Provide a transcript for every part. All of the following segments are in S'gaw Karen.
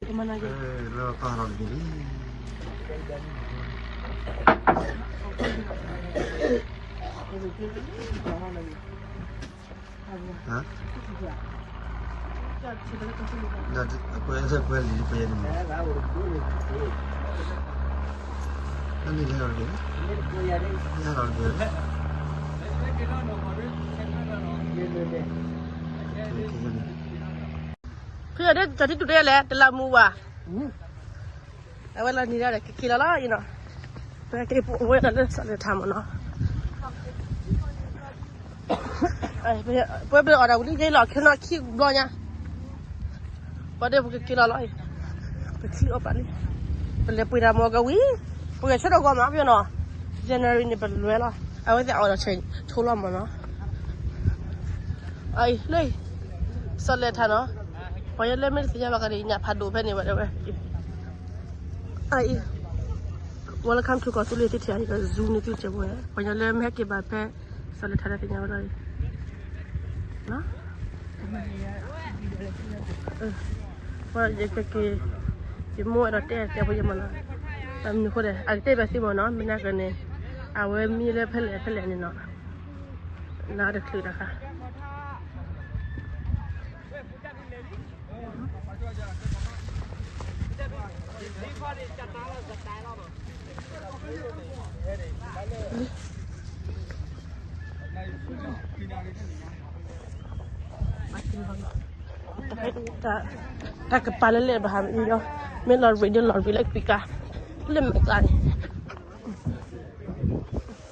လၢပၢ်ထီၣ်တက့ၢ်လံ. ဟါ, ဒီးပှဲၤလံပှဲၤလံပှဲၤလံ, လၢန့ၣ်လဲၤထီၣ်တက့ၢ်, လဲၤထီၣ်တက့ၢ်. ဖဲဒၣ်တၢ်ထံၣ်တူၢ်တဲလဲၣ် တလးမူဝါ, အဝဲလီၤနံၤဒၣ်ဒီးကက့ၤလီၤလီၤအံၤနီၤ, ပက့ၤပဝဲဒၣ်လၢစီၤလဲၤထါမ့ၢ်နီၤ, ပဝဲပလဲၤအီၣ်တၢ်ဝံၤလံ ယဲလီၤခဲနီၣ်ခံဘျီညါ, ပှၤဒီးပကက့ၤလီၤလီၤအံၤ, ပချံအီၣ်ပာ်လံ, ပလဲၤပှ့ၤတၢ်မ့ၢ်ကဝံၤ, ပဂဲၤဆၢထၢၣ်ဂီၤမး ပယီၤနီၤ, January န့ၣ် ပလဲၤလီၤ, အဝဲသ့ၣ်အီၣ်ဒီးဆဲးဆိလီၤမ့ၢ်နီၤ. အံၤလၢ စီၤလဲၤထါနီၤ, ပှၤယဲလၢမ့ၢ်တသ့ၣ်ညါဘၣ်ကဒီး ညၣ်ဖးဒိၣ်ဖဲန့ၣ်ဝဲဒၣ်ဝဲ, အံၤ welcome to ကီၢ်သူလ့ၤသ့ၣ်ထံၣ် ယက zoom န့ၢ်သုစဲးဖိ, ပှၤယဲလၢမ့ၢ်ဟဲက့ၤဘၣ်ဖဲ စီၤလဲၤထါလၢသ့ၣ်ညါဝဲလီၤအံၤ, ပှၤယကက့ၤ, ယမိၢ်အဲၣ်ဒိးတဲတဲဖိယဲမ့ၢ်နီၤ, မနုၤအဃိလဲၣ် အကတဲဘၣ်သုမ့ၢ်နီၤ, မ့ၢ်နာ်က့န့ၣ် အဝဲမံလၢဖဲလဲၣ်ဖဲလဲၣ်န့ၣ်နီၤ, နတချုးတခါ တၢ်ကပၤလၢလဲၣ်ဘၣ်ဟးမံဒီး, မ့ၢ်လီၤရံးဒီးလီၤရံးလၢကွံာ်ကါ, လၢမဲာ်သးန့ၣ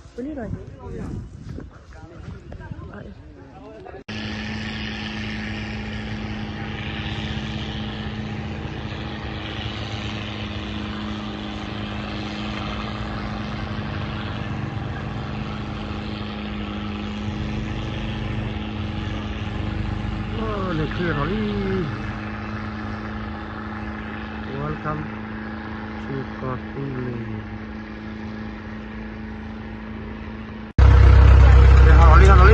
်, ဝံၤလံနီၤ. လဲၤချ့ထီၣ်လံ, Welcome to ကီၢ်သူလ့ၤ. ဟးလီၤလံ ဟးလီၤလံ. မ့ၢ်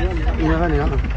ဖဲန့ၣ်လီၤ, ဟးလီၤတီၤလီၤလံ.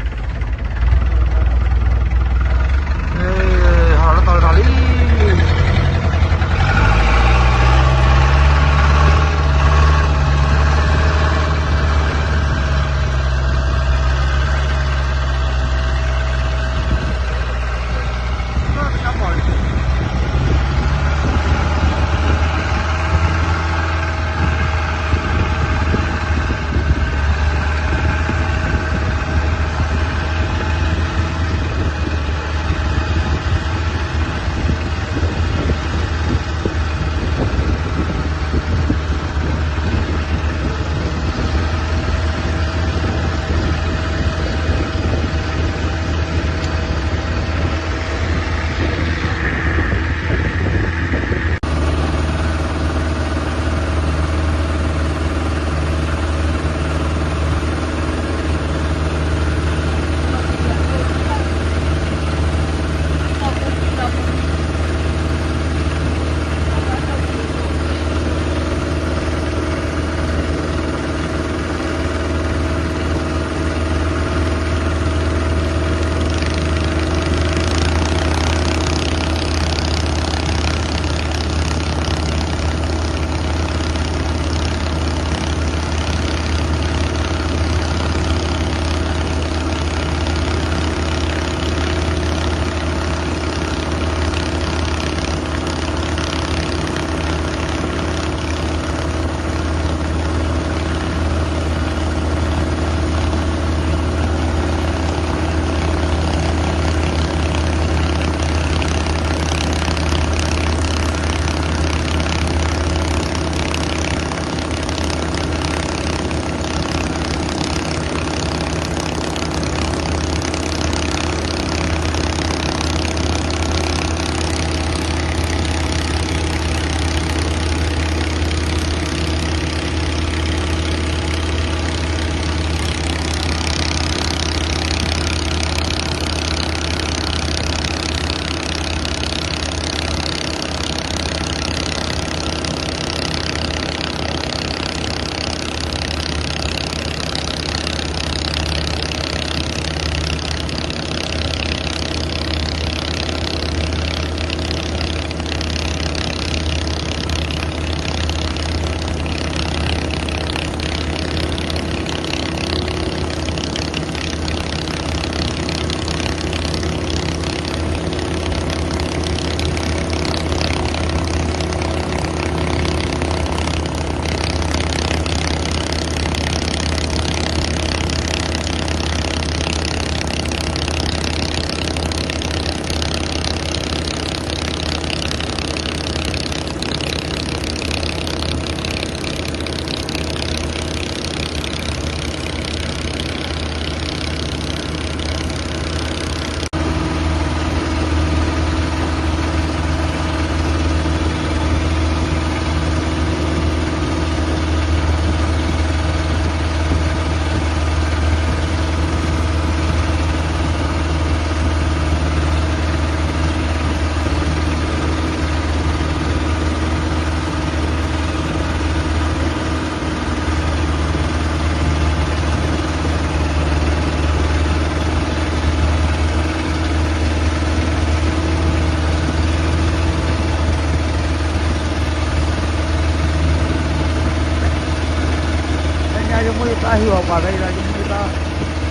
ဟံၣ်အီၤပှၤ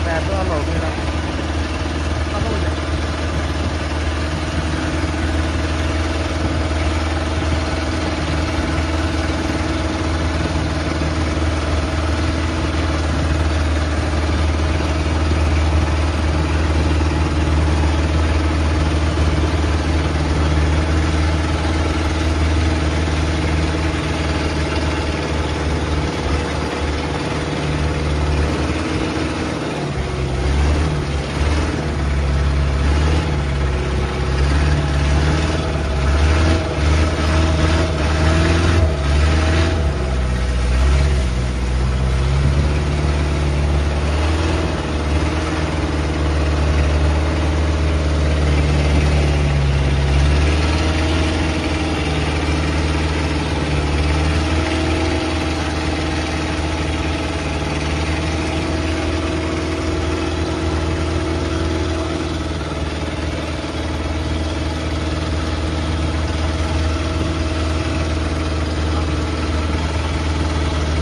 ဖဲအံၤဒီး ယမ့ၢ်ဘၣ် ပှၤတၢ်လီၢ်ဖဲဒီး လ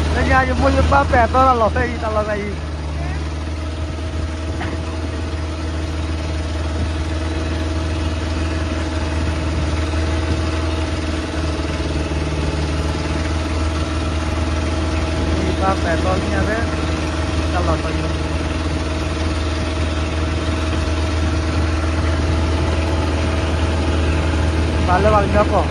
ၢညါယမိၢ်ယပၢ်ပဲာ်တီတၢ်လီၢ်ဖဲအံၤ တၢ်လီၢ်ဖဲအံၤ ယပၢ်ပဲာ်တီလၢညါဖဲ တၢ်လီၢ်တီၤယိၤ ပာ်လၢပှၤကညီကီၢ် တၢ်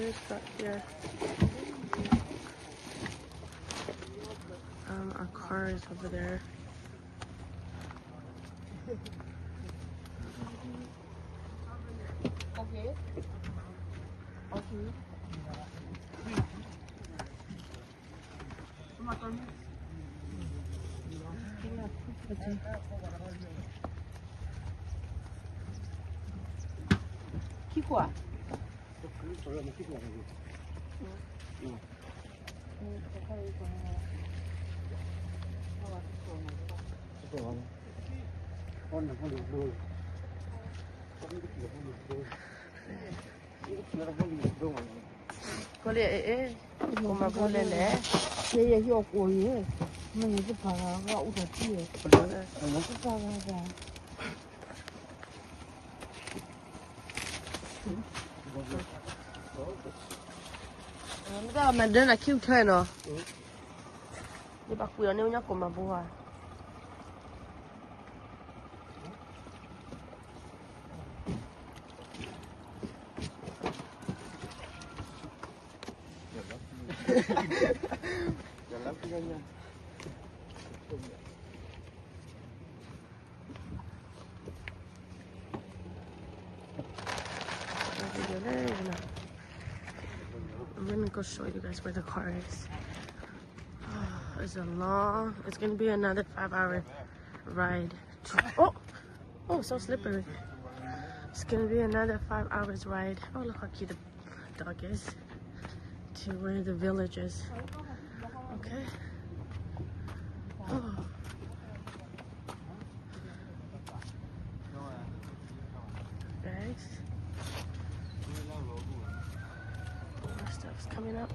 It's not here. Um, our car is over there. Okay. Okay. Kole, eh, eh. Koma bole le. Ye, ye, yo, ko, ye. Mene te paga ga uta ti, ye. Te paga ga. Mene ga mene na kiu tena. Ye ba kui ne nya koma bua. I'm gonna go show you guys where the car is. It's a long, it's gonna be another five hour ride. Oh, oh, so slippery. It's gonna be another five hours ride. Oh, look how cute the dog is. To where the village is. Okay. Oh. Guys. More stuff's coming up.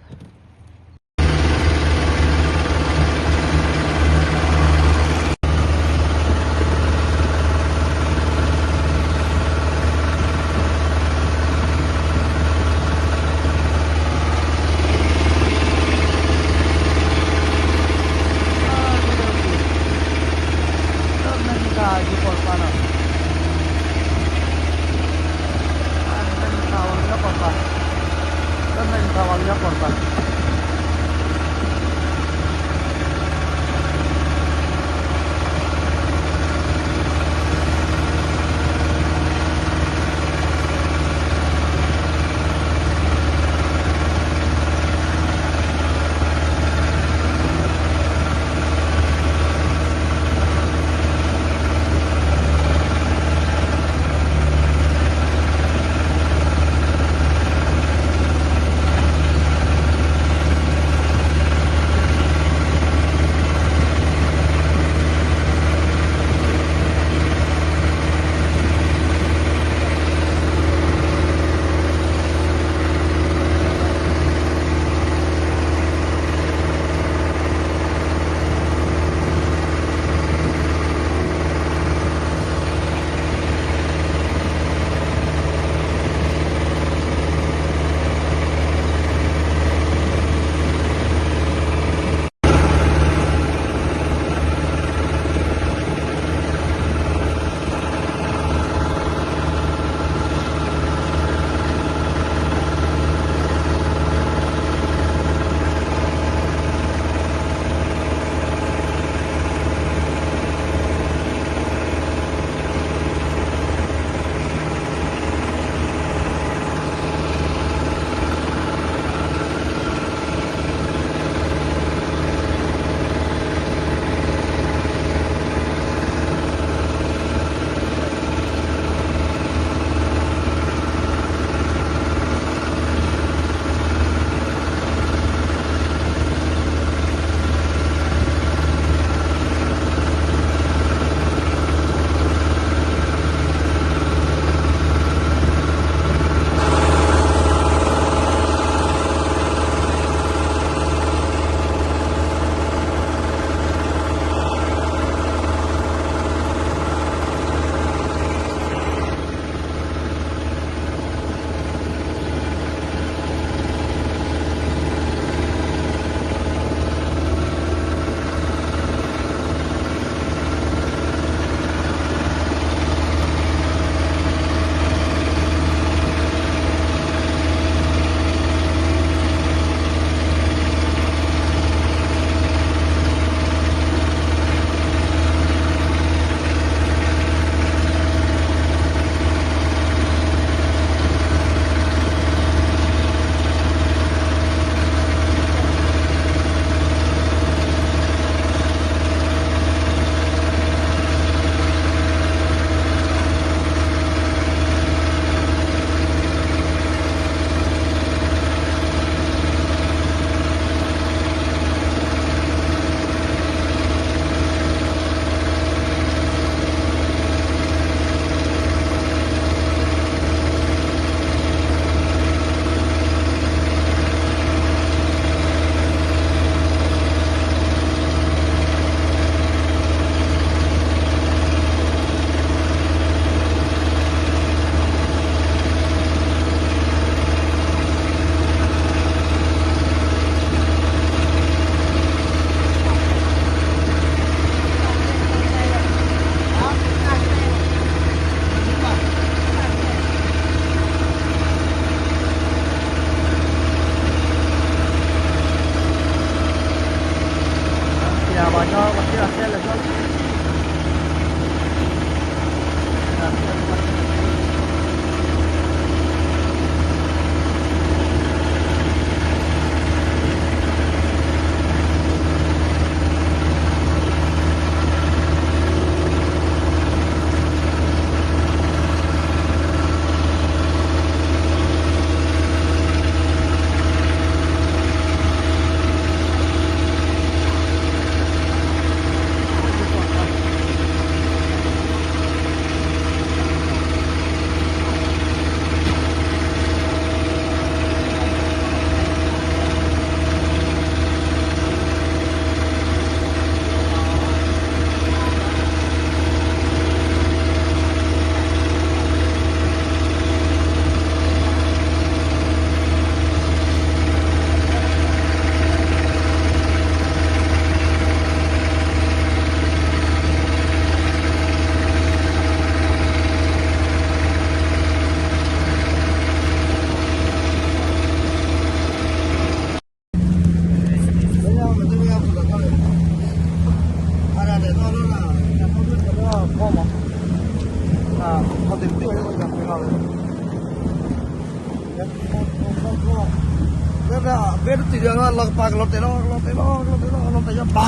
လၢဒၣ်ဘဲတတုၤဒီးလီၤကပၤကလီၤတဲာ်လီၤ ကလီၤတဲာ်လီၤ ကလီၤတဲာ်လီၤ ကလီၤတဲာ်လီၤဘၣ်ဧၢ,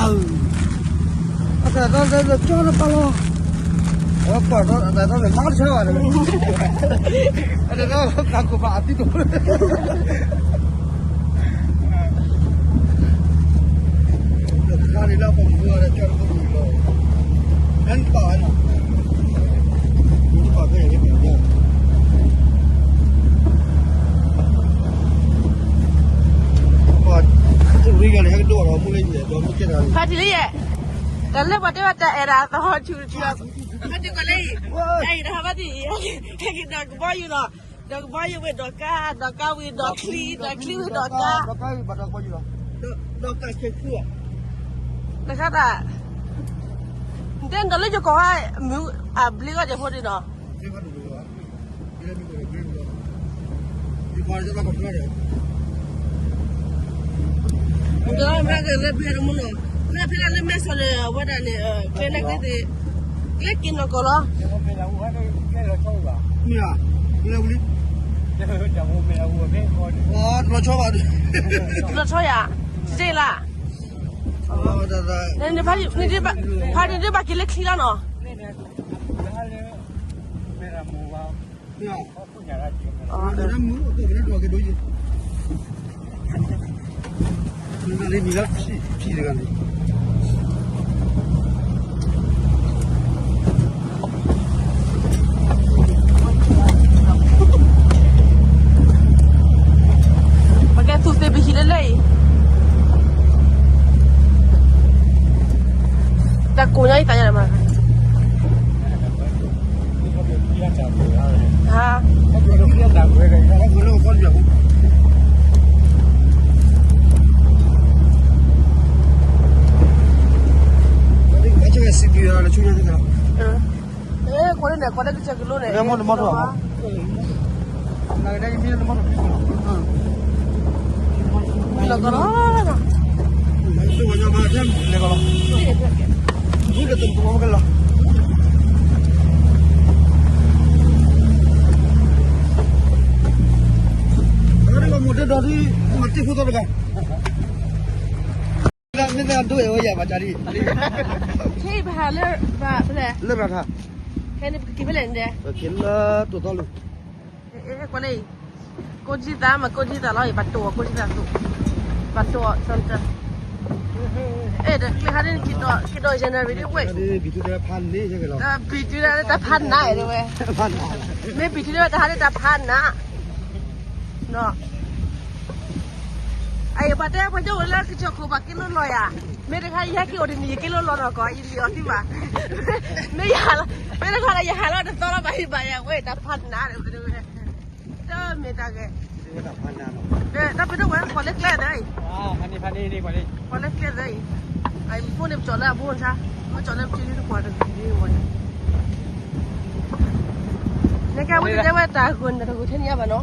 အတၢ်တၢ်လၢကၠီလၢပၢ်လီၤ, အဝဲကွၢ်တၢ်တၢ်လၢမၤတဆါဘၣ်ဒီး, အတၢ်တၢ်တၢ်ကိၢ်ဘၣ်အသံတအိၣ် ခါန့ၣ်လၢပမုၢ်ဂၤဒီးကၠီတခိၣ်မုၢ်လီၤ, နပာ်ဝဲနီၤ, နပာ်ဖဲန့ၣ် ပှၤတရံးဂၤန့ၣ် ဟဲကဒိၣ်ဒီးမူလၢယဲၢ်ဒီးမူကဲတဂၤန့ၣ် ဖါတံၢ်လံယဲၢ်, တၢ်လၢပှၤတဲဝဲတၢ်အဲၣ်ဒၣ်အသဟီၣ်ဆူၣ်တထံၣ်အီၤ, ဖါတံၢ်ကွၢ်လၢအံၤ, တၢ်အံၤဒီးဖါတံၢ်အံၤ, ဟဲက့ၤဒီးကဘီယူၤနီၤ, ဒီးကဘီယူၤဝံၤဒီးကါ, ဒီးကါဝံၤဒီးချံ, ဒီးချံဝံၤဒီးကါ, ဒီးကါဆဲးဆူၣ်, တခါတၢ်, နတဲနဒီးလၢယကိးဟါ, မုၢ်အဘျ့ကီၢ်ကဲဖိဒံးနီၤ ဒီးမ့ၢ်ကလဲၤဖဲန့ၣ်မ့ၢ်နီၤ, မ့ၢ်ဖဲလၢမဲၢ်ဆီးန့ၣ် အဝဲဒၣ်န့ၣ် ကျဲန့ၣ်ကျဲသ့ၣ်, ကျဲက့ၤနီၢ်ကီၢ်လီၤ, မ့ၢ်ဧါ, ကျဲဝံၤလံ, တလီၤဆီဘၣ်, တလီၤဆီယၤ, တ့လၢ်, ဖါန့ၣ်ဒ်ဘၣ်က့ၤလၢချံလီၤနီၤ ပကဲသူၣ်သ့ၣ်ပဟံၣ်လၢလၢအံၤ, တၢ်ကိၢ်ညါအံၤသးညါမး, ဟါ, ကွၢ်န့ၣ် ကွၢ်လၢကစၢၢ်ကလိန့ၣ်, မ့ၢ်လီၤကီလီၤ, မ့ၢ်တဒိးဒ်, မ့ၢ်တဒိးဝဲယၤဘၣ်ကၢ်ဒ်, ခဲအံၤပဟးလၢ, ဘၣ်ဖဲလဲၣ်, လၢရၤထါ, ခဲန့ၣ်ပကက့ၤဖဲလဲၣ်န့ၣ်, ပက့ၤလၢတိာ်သီလူၤ, ကွၢ်လၢအံၤ, ကိးဒံသးမး ကိးဒံသးလီၤအံၤ ပှၤတိာ်အီၤကိးဒံသးသိး, ပှၤတိာ်အီၤ အဲ တၢ်ကျဲဟါန့ၣ် က့ၤဒီး January ဒ်ဝဲ, ဘံၣ်ထူတဲဖးနး, ဘံၣ်ထူတဲတၢ်ဖးနးတဲဝဲ, မ့ၢ်ဘံၣ်ထူတဲဝဲတၢ်ဟါန့ၣ်တၢ်ဖးနး, အံၤပှၤတဲပှၤကၠိအိၣ်လၢကစၢၢ်ခိၣ် ပှၤက့ၤလိလီၤယၤ, မ့ၢ်တခါယဟဲက့ၤအိၣ်တနံၤ ယက့ၤလိလီၤနီၢ်ကီၢ် ယလံၤအီၤသံဘၣ်, မ့ၢ်ယဟးလီၤ မ့ၢ်တခါလၢယဟးလီၤတသီလီၤဘၣ် ယဘၣ်ယၤဝဲတၢ်ဖးနးန့ၣ်, တမ့ၢ်တၢ်ဂ့ၤ, တၢ်ပဒိၣ်ဝဲ ပှၤလၢကျဲသၢအံၤ, ပှၤလၢကျဲသၢအံၤ, အဖိန့ၣ်ပကၠီၣ်လၢအဖိန့ၣ်ဆါ, ပကၠီၣ်လၢပစုလံတကွၢ်တဂ့ၤဝဲန့ၣ် နကဲဝဲတတဲဝဲတၢ်ဂိၢ်န့ၣ် တဂိၢ်ထဲန့ၣ်ယါဘၣ်နီၤ, လၢ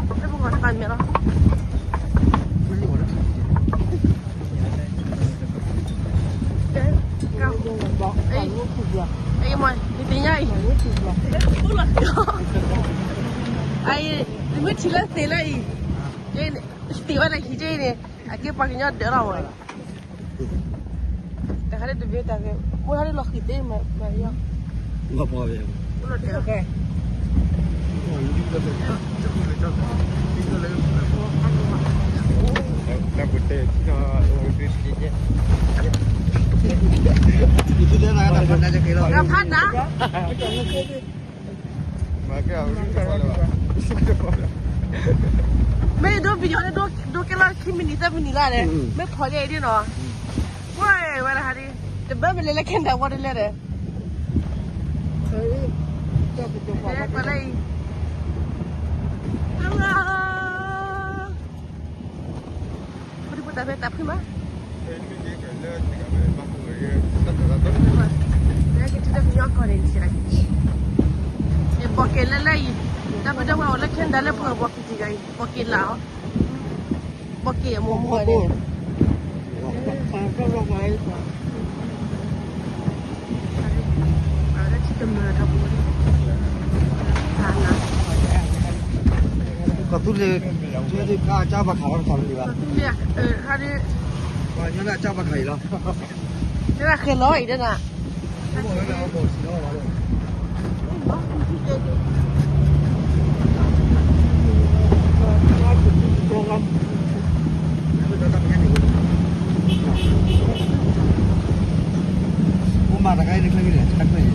ပဂီၢ်တပာ်မဲာ်လီၤ, အံၤမ့ၢ်နသ့ၣ်ညါအံၤ, အံၤ, နမ့ၢ်ထံၣ်လၢသ့ၣ်လၢအံၤ, သ့ၣ်ဝဲဒၣ်ဟံၣ်က့န့ၣ်, အကဲပှၤကညီဒၢးလီၤဝဲ တခါလၢတဘ့ၣ်တၢ်ဂ့ၢ် အိၣ်ဟးလၢလီၤဃံၤသ့မး မၤယီၤ လီၤပှီၤဝဲ အိၣ်လီၤတဲာ် တၢ်ပတဲထီၣ် တၢ်ဖးနး တၢ်ဖးနး မ့ၢ်ဒိ video န့ၣ် ဒိကဲလီၤခံမံးနံးသၢမံးနံးလၢ်န့ၣ် မ့ၢ်ဖီၣ်ဒ်အံၤဒ်နီၤ ပှၤဝဲဒၣ်ဟးဒ် တဘၢမ့ၢ်လဲၤလၢ Canada ဝီတလဲၣ်ဒီး ပှၤလၢအံၤ တၢ်လၢ ဖိဒံဖိသၣ်ဖဲတၢ်ဖှံမး ကဘီက့ၤလၢလၢအံၤ တၢ်ပဒိၣ်ဝဲအိၣ်လၢ Canada လၢပှၤဘီက့ၤတဂၤအံၤ ဘီက့ၤလၢအီၤ ဘီက့ၤအမိၢ်မိၢ်န့ၣ် တမၢထီၣ်ပူၤ ဖးနး ပှၤသူလ့ၤ ကၢ်ကၢ်ဘၣ်ခးလီၤတခီလၢၤဘၣ်, ခါဒ် ပှၤညီလၢအကၢ်ဘၣ်ခးအံၤလီၤ, တၢ်ဃဲၤလီၤအံၤတနၤ, အိၣ်မးတခါအံၤတချၢန့ၣ် တၢ်ခွဲးအံၤ,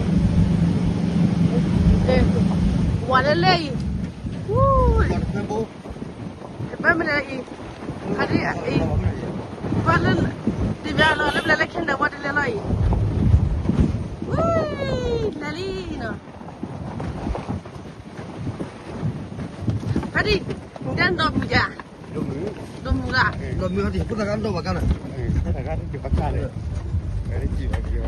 ဝၤလၢလဲၣ်အံၤ, တပၢၢ်မနုၤအံၤ, ဖါတံၢ်အံၤ, ပှၤလၢ တဘျီလီၤလၢပျၢၤလၢ Canada ပှၤတလဲၤလီၤအံၤ, ဝံၤ လဲၤလံနီၤ, ဖါတံၢ်, နတၢ်ဒိးမုာ်ယၤ, ဒိးမုာ်လၢ်, ဒိးမုာ်ဟီဒံး ဖိသၣ်ခါဒိးဘၣ်ကါလီၤ, ဖိသၣ်ခါဒိးဘၣ်ကါလီၤ, လၢစံၣ်ပယီၤ,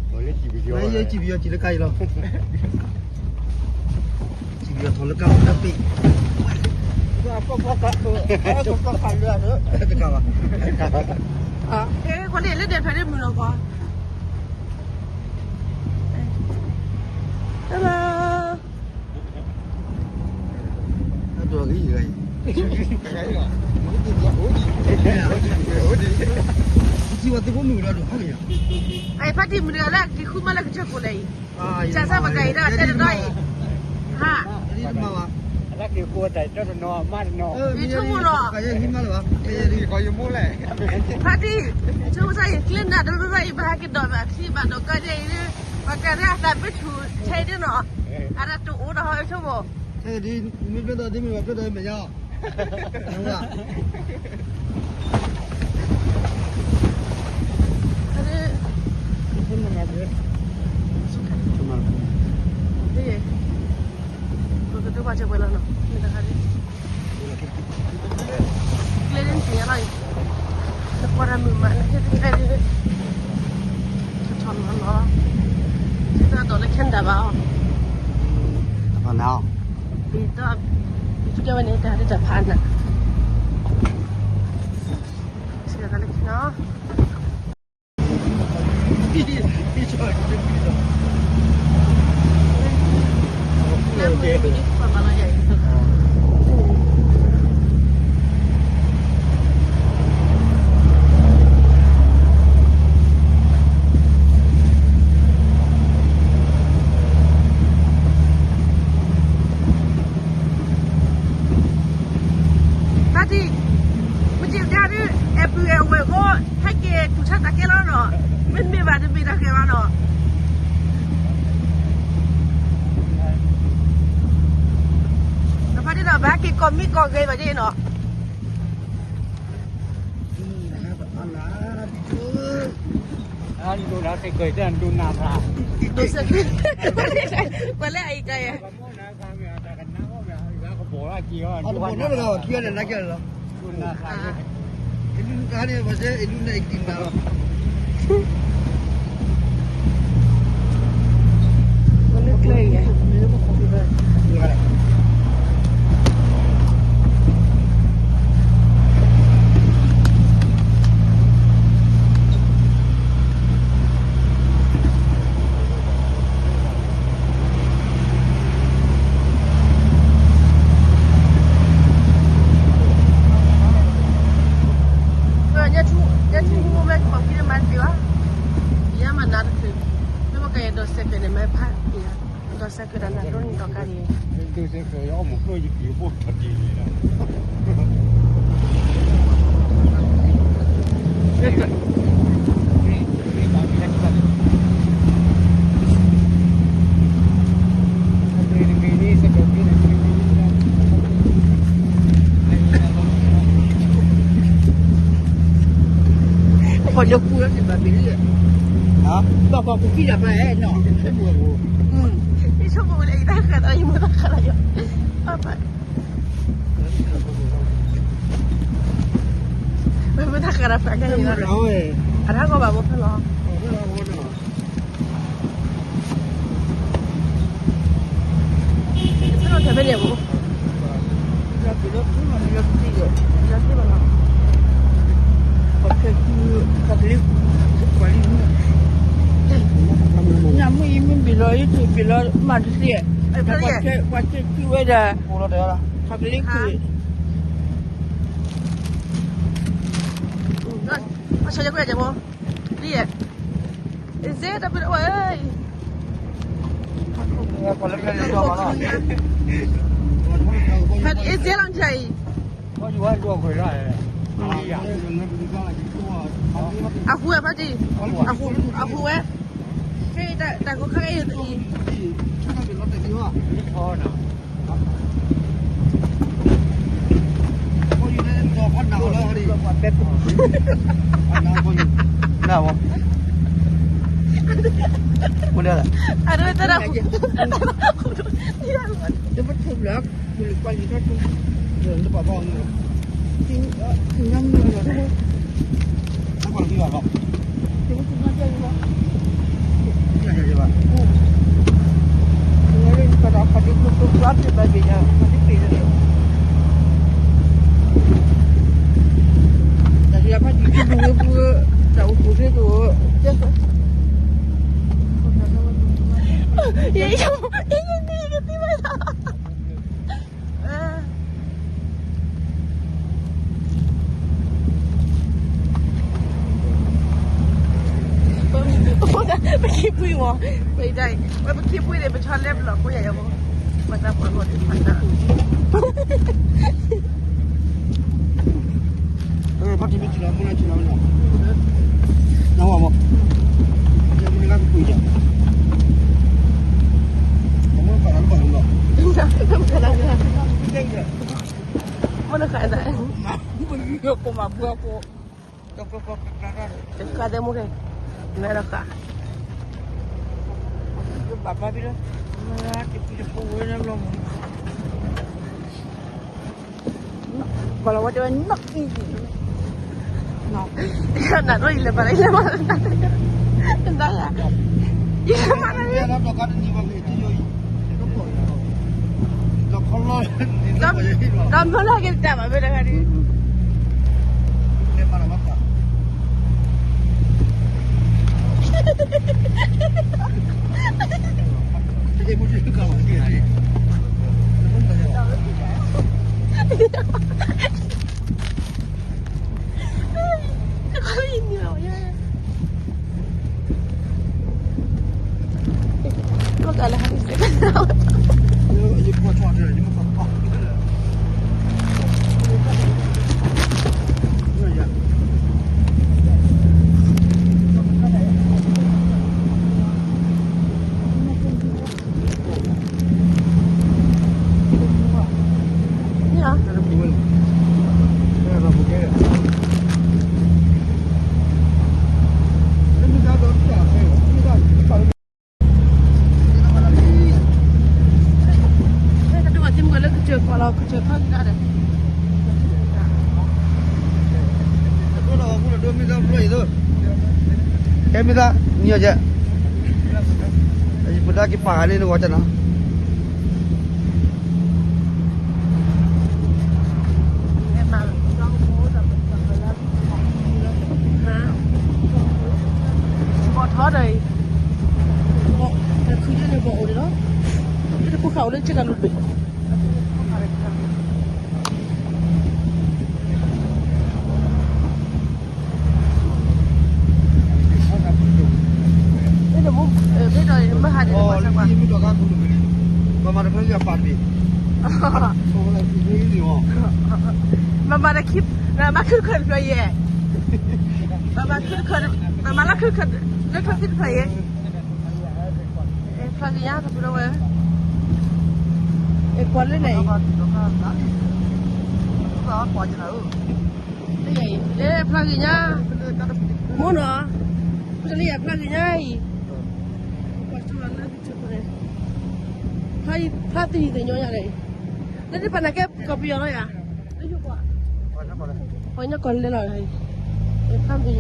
လၢစံၣ်ပယီၤ စံၣ်လၢကါအံၤလီၤ. စံၣ်ပယီၤထီၣ်လၢကါလီၤတၢ်ပ့ၢ်, တကးဘၣ်, အဲ ကွၢ်န့ၣ်လၢဒဲးဖဲန့ၣ်မုာ်လီၤကွၢ်, တၢ်လၢ တၢ်ဒိးဂ့ၤဂ့ၤ, စံၣ်ဝဲသ့ၣ်ဖိမုၣ်ကဒီးဒိးဖးကယၤ, အဖါတံၢ်မုၢ်တဂၤလၢက့ၤဃုမးလၢကစၢၢ်ကိးလဲၣ်အံၤ, ကစၢ်ဘၣ်ကါအံၤဒၣ်တဲတနီၤအံၤ, ဟါ, တမၤဘၣ်, လၢက့ၤဃုဝဲတၢ်တနီၤမးတနီၤ, ယဆိကမိၣ်လီၤ, ယမ့ၢ်လဲၣ်, ဖါတံၢ်, ဆိကမိၣ်စ့ၢ်ကီး ယကျဲနၤတဘျီဘျီအံၤ ဘၣ်ဟဲက့ၤဒိးဘၣ်ထံဘၣ်ဒိးကီၢ်ဒဲးအံၤ, ပှၤကါဒၣ်အသးဘၣ်ထူထဲဒ်နီၤ, အတၢ်တအိၣ်ဒီးဟီဆိကမိၣ်, ဒ်မ့ၢ်ဖျိဒီးဒ်မ့ၢ်ဘၣ်ဖျိဒီးမ့ၢ်ညါ, ပကဒိးဘၣ်စၢၤဝဲလီၤနီၤ, မ့ၢ်တခါဒ် ကျဲဒ်နသ့ၣ်ညါလီၤအံၤ, နကွၢ်တၢ်မုာ်မး နဟ့ၣ်တကျဲဒ်, ထီၣ်လီၤလီၤ, တၢ်ဒိးလၢ Canada ဘၣ်အီၤ, အဖးနၤအီၤ, ဘၣ်ဒီး ဘၣ်ကဲဝဲန့ၣ် တၢ်ဒ်တၢ်ဖးနၤ, စံးတၢ်လၢခံနီၤ. ဖါတံၢ်, မ့ၢ်က့ၤဒၣ်ဒ် အပူၤအဝဲၢ်အဃိ, ဟဲက့ၤတူၢ်ဆါတၢ်ကဲလီၤနီၤ, မ့တမ့ၢ်ဘၣ်တမ့ၢ်တၢ်ကဲလီၤနီၤ, ဖါတံၢ်နီၤ ဘၣ်ဟဲက့ၤကိးမံကိးဂ့ၤဘၣ်ဒ်နီၤ. ဒိၣ်နၢ်သး, ဒိၣ်စဲး, ပှၤလၢအံၤတၢ်ယဲ, အတဘီၣ်နီတဂၤဘၣ် ခံဂၤန့ၣ် နကဲလီၤ, ဒိၣ်နၢ်သး, အလုၢ်နၢ်အံၤတံၢ်နၤလီၤ. ညါထူမ့ၢ်ကမၤဖံးလၢမၤတပ့ၤဘၣ်, ယမၤနၤတချုး, မ့ၢ်ဘၣ်ကယဲၢ်ဒီးစဲးကၢးန့ၣ် မၤဖးပ့ၤ, ဒီးစဲးကၢးဒီးနၤဒိၣ်န့ၢ်ဒီးကါန့ၣ်, ပှၤလၢကူလၢဘၣ်ဘ့ၣ်လံ, ဘၣ်ပှၤကူခံတၢ်ဖျါအဲၣ်နီၤ, ယဆိကမိၣ်လၢယတၢ်ဃးဒီးယမိၢ်တၢ်ဃးဒီးယီၤ, ပၢ်ပၢ် မ့ၢ်မ့ၢ်တၢ်ဃးဒီးဖျါညါအံၤလီၤ, အတၢ်ဂီၢ်ဘၣ်ဘိဖဲလီၤ, ဖဲလီၤထဲဖဲန့ၣ်ဘိ, လီၤသ့ၣ်ဘၣ်လီၤ, ပှၤခဲကုၢ်, ပှၤကလံၤ, ပှၤလံၤမုၣ်, ညမုၣ်အံၤမ့ၢ်ဘ့ၣ်လီၤအံၤ ဘ့ၣ်လီၤမးတသ့, ပှၤခဲကုၢ်ဝဲဒၣ်, အိၣ်လီၤတဲာ်လီၤ အကလံၤကွံာ်, အဆၢယကွဲၢ်ယဘီ, လံယဲ, အ့ၣ်စ့တၢ်ပၢတဝဲ, ဖဲအ့ၣ်စ့လီၤနၤအံၤ, အဟူဝဲဖးတံၢ်, အဟူဝဲ, ဖဲတၢ်ကိးခါအံၤ, အဝဲတၢ်, ပခံပှံၤမး, ပဒၣ်, ဝဲပခံပှံၤန့ၣ် ပဆီလဲပလီၢ်ကိးယၤယၤမး, ပသးပှၢ်ဂီၢ်န့ၣ်ဖးတၢ်, ဖါတံၢ်မ့ၢ်ထံၣ်လီၤမ့ၢ်လၢထံၣ်လီၤမ့ၢ်လီၤ, နဝၤမး, မ့ၢ်လၢကပှံၤယၤ, မ့ၢ်ပှၤလၢပှၤလီၤ, မ့ၢ်နခါ, ကိးမၤဘှီကိး, တခါတဲမူခဲ, မဲဒီးဃာ်, ဘၣ်ဘၣ်ဖံလၢ, တပံတဖိဝဲလၢဘျီမး, ကီၢ်လီၤဝဲတဲဝဲနီၣ်အံၤ, နၤဒိၣ်ယလဲၤမၤလၢယလဲၤမၤ, ယလဲၤမၤလၢယ ဒီးမၢလၢက့ၤတၢ်ဘၣ်မ့ၢ်တခါဒံး, အဲမ့ၢ်သး, နံၤအီၤကဲ, ပဒါက့ၤပာ်ဂၤန့ၣ်နဂီၤကနီၤ. ဘီၣ်ထီဒီးအံၤ, တၢ်ခုန့ၣ်ဘီၣ်အိၣ်န့ၣ်လီၤ, တၢ်တခိၣ်ဃာ်အိၣ်လၢက့ကၤလူၤတဘ့ၣ် မ့ၢ်ဒီးမုၢ်, မ့ၢ်ဟါန့ၣ်, မၤမၤတခံ, မၤခုၣ်တခၢၣ်တဖျၢၣ်ယဲၢ်, မၤခုၣ်တခၢၣ်, မၤလၢခုၣ်တခၢၣ်, လၢထီၣ်သ့ၣ်တဖျၢၣ်ယဲၢ်, ဖျါက့ၤညါ, ဝဲ, ကွၢ်လၢန့ၣ်, လၢဖျါက့ၤညါ, မိၢ်နီၤ, ပတလၢယၤဖျါက့ၤညါအံၤ, ဖျါသ့ၣ်ညါယၤန့ၣ်, လၢတပာ်နၤကဲကီၢ်ပယီၤလီၤယၤ, ပှၤညီကီၢ်လဲၤလီၤ, ဖျါက့ၤည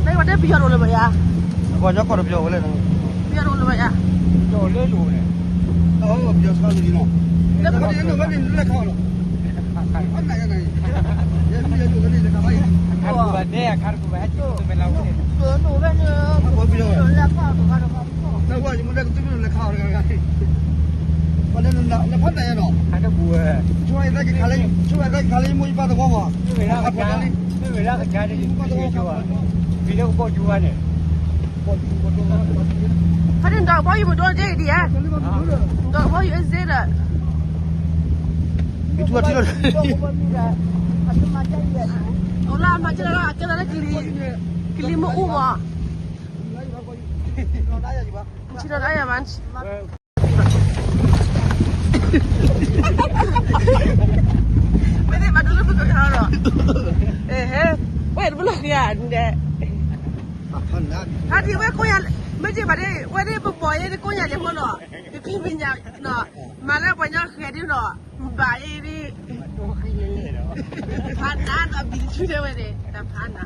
ါ, နဝဲတဲပယီၤတအိၣ်လၢၤဘၣ်ယၤ, ပှၤညီကီၢ်တပယီၤဝဲလဲၣ်, ပယီၤတအိၣ်လၢၤဘၣ်ယၤ, ပယီၤလဲၤလိၤန့ၣ်, ပယီၤဆါလီၤ, လဲၤခါလီၤ အခါတကူၣ်ဘၣ်တဲ အခါတကူၣ်ဘၣ်ဟဲက့ၤ တမ့ၢ်လၢဝဲန့ၣ်, တၢ်ဝဲယမ့ၢ်လဲၤကသူမ့ၢ်လဲၤခါအီၤတဂၤဂၤ, နဖးနၤယဲနီၤ, ဆိတၢ်ကခးလၢယမိၢ်ယပၢ်သဝီမး, မ့ၢ်ဝဲဒၣ်ကစၢ်, မ့ၢ်ဝဲဒၣ်ကစၢ်န့ၣ် မ့ၢ်လၢကဘီၣ်ကၠိဝဲန့ၣ်, ဖဲန့ၣ်ဒီးကဘီယူၤမဒိၣ်က့ဒံးဧါ, ဒီးကဘီယူၤအ့စ့ဒီး, အိၣ်လၢအမၤကဲလီၤ အကဲလီၤလၢကလံၤ, ကလံၤမ့ၣ်အူမး, ဆံးလီၤတၢ်ယၤဘၣ် မ့ၢ်သ့ၣ်မၤဒိလၢပကခါဒီး, ဟဲ, ဝဲတဘျီက့ၤဒဲး, ဖးဒံးဝဲကိးညါ, မ့ၢ်က့ၤဘၣ်ဒ် ဝဲဒ်ပဘီၣ်အ့ဒ်ကိးညါလဲၤဖိနီၤ, ကကံပညါနီၤ, မၤလၢပှၤညီဃဲၤဒ်နီၤ, ဘၣ်အ့ဒ်, ဖးနၤဒီးဘံၤတဆူတဲဝဲန့ၣ် တၢ်ဖးနၤ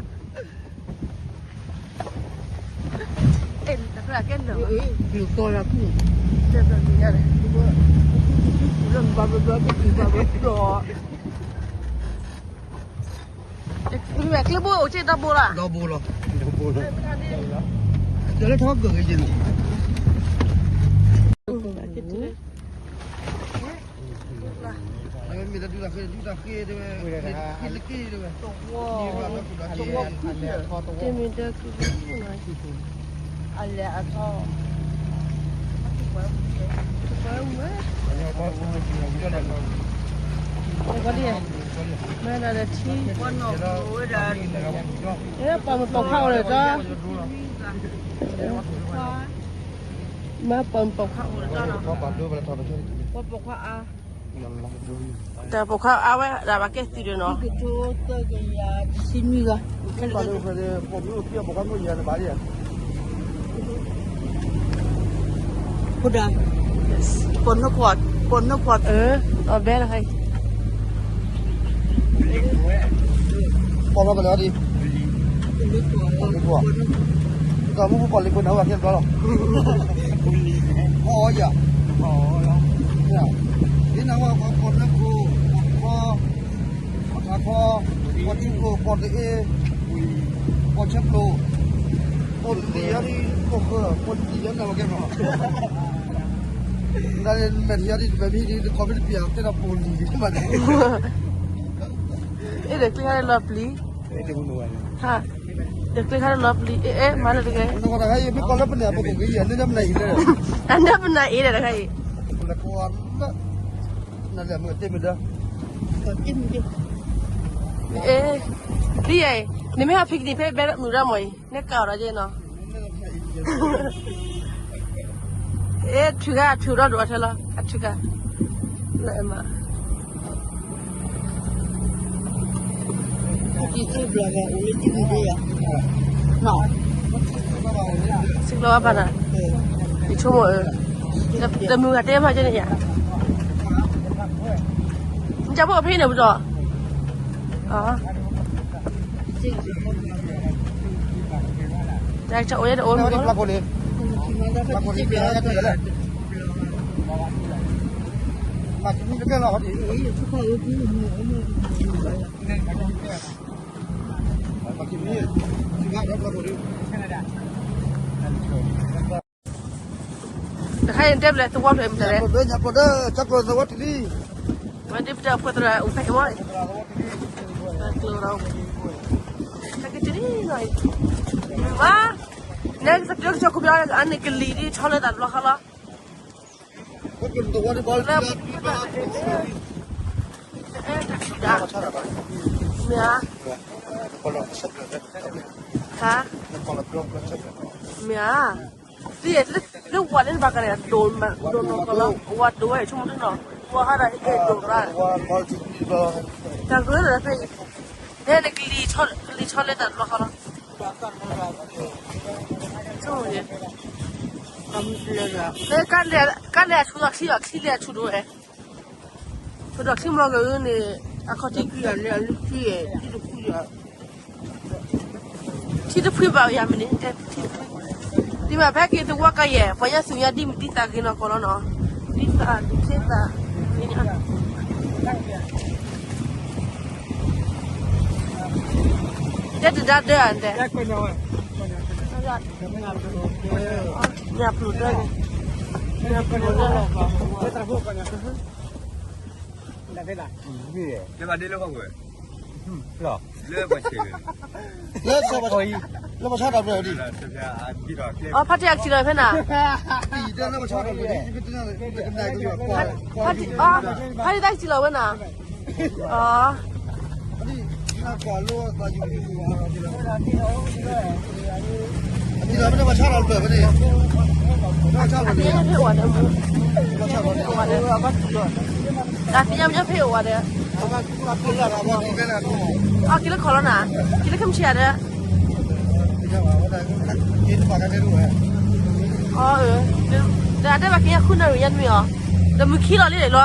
အဲၣ် တၢ်ဖျါကဲလၢာ်, ဘျုးကီၢ်လၢခုၣ်, လၢဘၣ်ဘျီဘျီဘျီဘျီဘျီ, ကျိဘိအိၣ်က့ဒီဘိလီၤ, ဒီဘိလီၤ, ဒီးလၢထီၣ်ကဂ့ၤယဲၢ်န့ၣ် မ့ၢ်တၢ်ဒုးတၢ်ဃ့ၢ်ဒုးတၢ်ဃ့ၢ်တဲဝဲ, ဃ့ၢ်တက့ၢ်တဲဝဲ, တမ့ၢ်တၢ်က့ၢ်, အလဲၤအထီၣ်, မ့ၢ်နၤဒီးထံ, ပှၤမုၣ်ပိာ်ခွါအိၣ်ဒီးတၢ်, မ့ၢ်ပှၤမုၣ်ပိာ်ခွါအိၣ်ဒီးတၢ်, ပှၤပိာ်ခွါအါ တၢ်ပိာ်ခွါအါဝဲဒၣ်ဘၣ်ကဲသုးဒီးနီၤ, ကထိသၢကယၤတဆံနွံဂၤ, ပိာ်မုၣ်အိၣ်သံအပိာ်ခွါမုၣ်ယၤန့ၣ်ဘၣ်လံ, ဖိဒါ, ပိာ်နၢခွါ, ပိာ်နၢခွါ, အဘဲလီၤခါအံၤ ပိာ်လီၤပလဲၤအီၤဒံး, ပိာ်လီၤပလဲၤအီၤ, ဒီးမုၢ်ဖိပိာ်လံဖိနၢ်ဟူဘၣ်ထဲတဘျီလီၤ, အီၣ်အီယၤ, ဒ်နဝဲပိာ်နၢခိၣ်, ပိာ်ခွါ, ပိာ်ထါခွါ, ပိာ်ထံကျိ, ပိာ်တအ့, ပိာ်ဆၢကျိ, ပိာ်လံၤအီၤဒံး, ပိာ်ဃၢ, ပိာ်လံၤအီၤနၢ်ဝဲကဲမး နမဲာ်ထံအီၤဒ်တဘဲမ့ၢ်ဒ်တခီမ့ၢ်တပျးတဲဒီးပိာ်လံၤဒ်မးန့ၣ်, အဲၣ်ဒိးကျ့ခါလၢလီၤပျံၤ, ဟါ, ဒိးကျ့ခါလၢလီၤပျံၤ အဲၣ်အဲၣ် မၤလၢတဂ့ၤ, မ့ၢ်ကီလၢပနံာ်အပကိးက့ၤယၤ နမနၤအံၤလဲၣ်, အနၢပနၤအံၤလဲၣ်တခါအံၤ, နလဲၤမုၢ်တ့ၢ်မုၢ်ဒၢ အဲၣ်, ဒ်ယဲအံၤ, နမ့ၢ်ဟး picnic ဖဲဘဲမုၢ်ဒၢမ့ၢ်အံၤ နကးအီၤဒီးယဲနီၤ, အဲၣ် ထုးခါ အထုးဒီဒိၣ်အထဲလီၤ အထုးခါ, လၢအမး, စံးဘျီဘၣ်နၤ, ယဆိကမိၣ်, တမုာ်ဂၤတဲမးကဲန့ၣ်ယၤ, နကၢ်ဖိအဖဲန့ၣ်ပဒီး, တၢ်အိၣ်ယဲတအိၣ်မး, တခါအံၤတဲဘျဲသဝီဖျၢၣ်မတၤလဲၣ်, ဝဲဒ်ပတၢ်ဖိသရၣ်အိၣ်ဖဲအံၤမ့ၢ်, ကျိဒီး, တၢ်ကတၢၢ်နီၤအံၤ, မ့ၢ်ဘၣ်, နဲကစၢ်ကၠီခိၣ်ဘျီအန့ၣ်ကလံၤဒ်ဆီလၢတၢ်တဘျီဃီလီၤ, မ့ၢ်ဧါ, ဟါ, မ့ၢ်ဧါ, လၢဝၤန့ၣ်ဘၣ်ကန့ၣ် ဒိၣ်နီၢ်ကီၢ်လီၤ, ဝၤဒိၣ်ဝဲဆိကမိၣ်တနီၤ, ဝၤဟးဒီးဟဲဒိၣ်ရၣ်, တၢ်ကလၢဖဲအံၤ, နဲနကလံၤ, ကလံၤဆီလၢတၢ်တဘျီဃီလီၤ, ဆိကမိၣ်, ကါလဲၢ်အဆူၣ်ဒီးချံဘၣ်, ချံလဲၢ်အဆူၣ်ဒိၣ်ဝဲ ပဒီးချံမီၤကၤအၢန့ၣ်, အခီၣ်ထံးကွံာ်အလဲၤအလုၢ်ထံ, ထံတဖှံဘၣ်ယၤမ့ၢ်န့ၣ်, ဒ်မးဖဲက့ၤသဝီကါယဲၢ် ပှၤညါသူၣ်ညါဒ်မုၢ်ဒ်သးဂ့ၤနီၢ်ကီၢ်လီၤနီၤ, ဒ်သးဒ်ချ့သး, တဲတဒါဒၢဧါတဲ, ညၣ်ပျိၢ်ဒၢန့ၣ်, လၢဘၣ်ဒ့လၢဟီၣ်ကဝဲၢ်, လၢပှၤဆဲး, လၢပှၤဆါတၢ်ဘျၢဒံး, အဖါတံၢ်အကစံးလီၤဖဲနၤ, ဖါတံၢ်အကစံးလီၤဝဲနၤ, အဖဲအိၣ်ဝဲဒီး, တၢ်သ့ၣ်ညါမ့ၢ်ဖဲအိၣ်ဝဲဒီး, အက့ၤလၢခီလီၤနၤ, က့ၤလၢခဲမုၢ်ဆ့ၣ်ဧါဒီး, အၢ, ဒီးအတဲဘၣ်က့ၤညါဃုနၣ်ရံၣ်ညါတမံၤအီၤ, ဒီးမုၢ်ခံလီၤလံ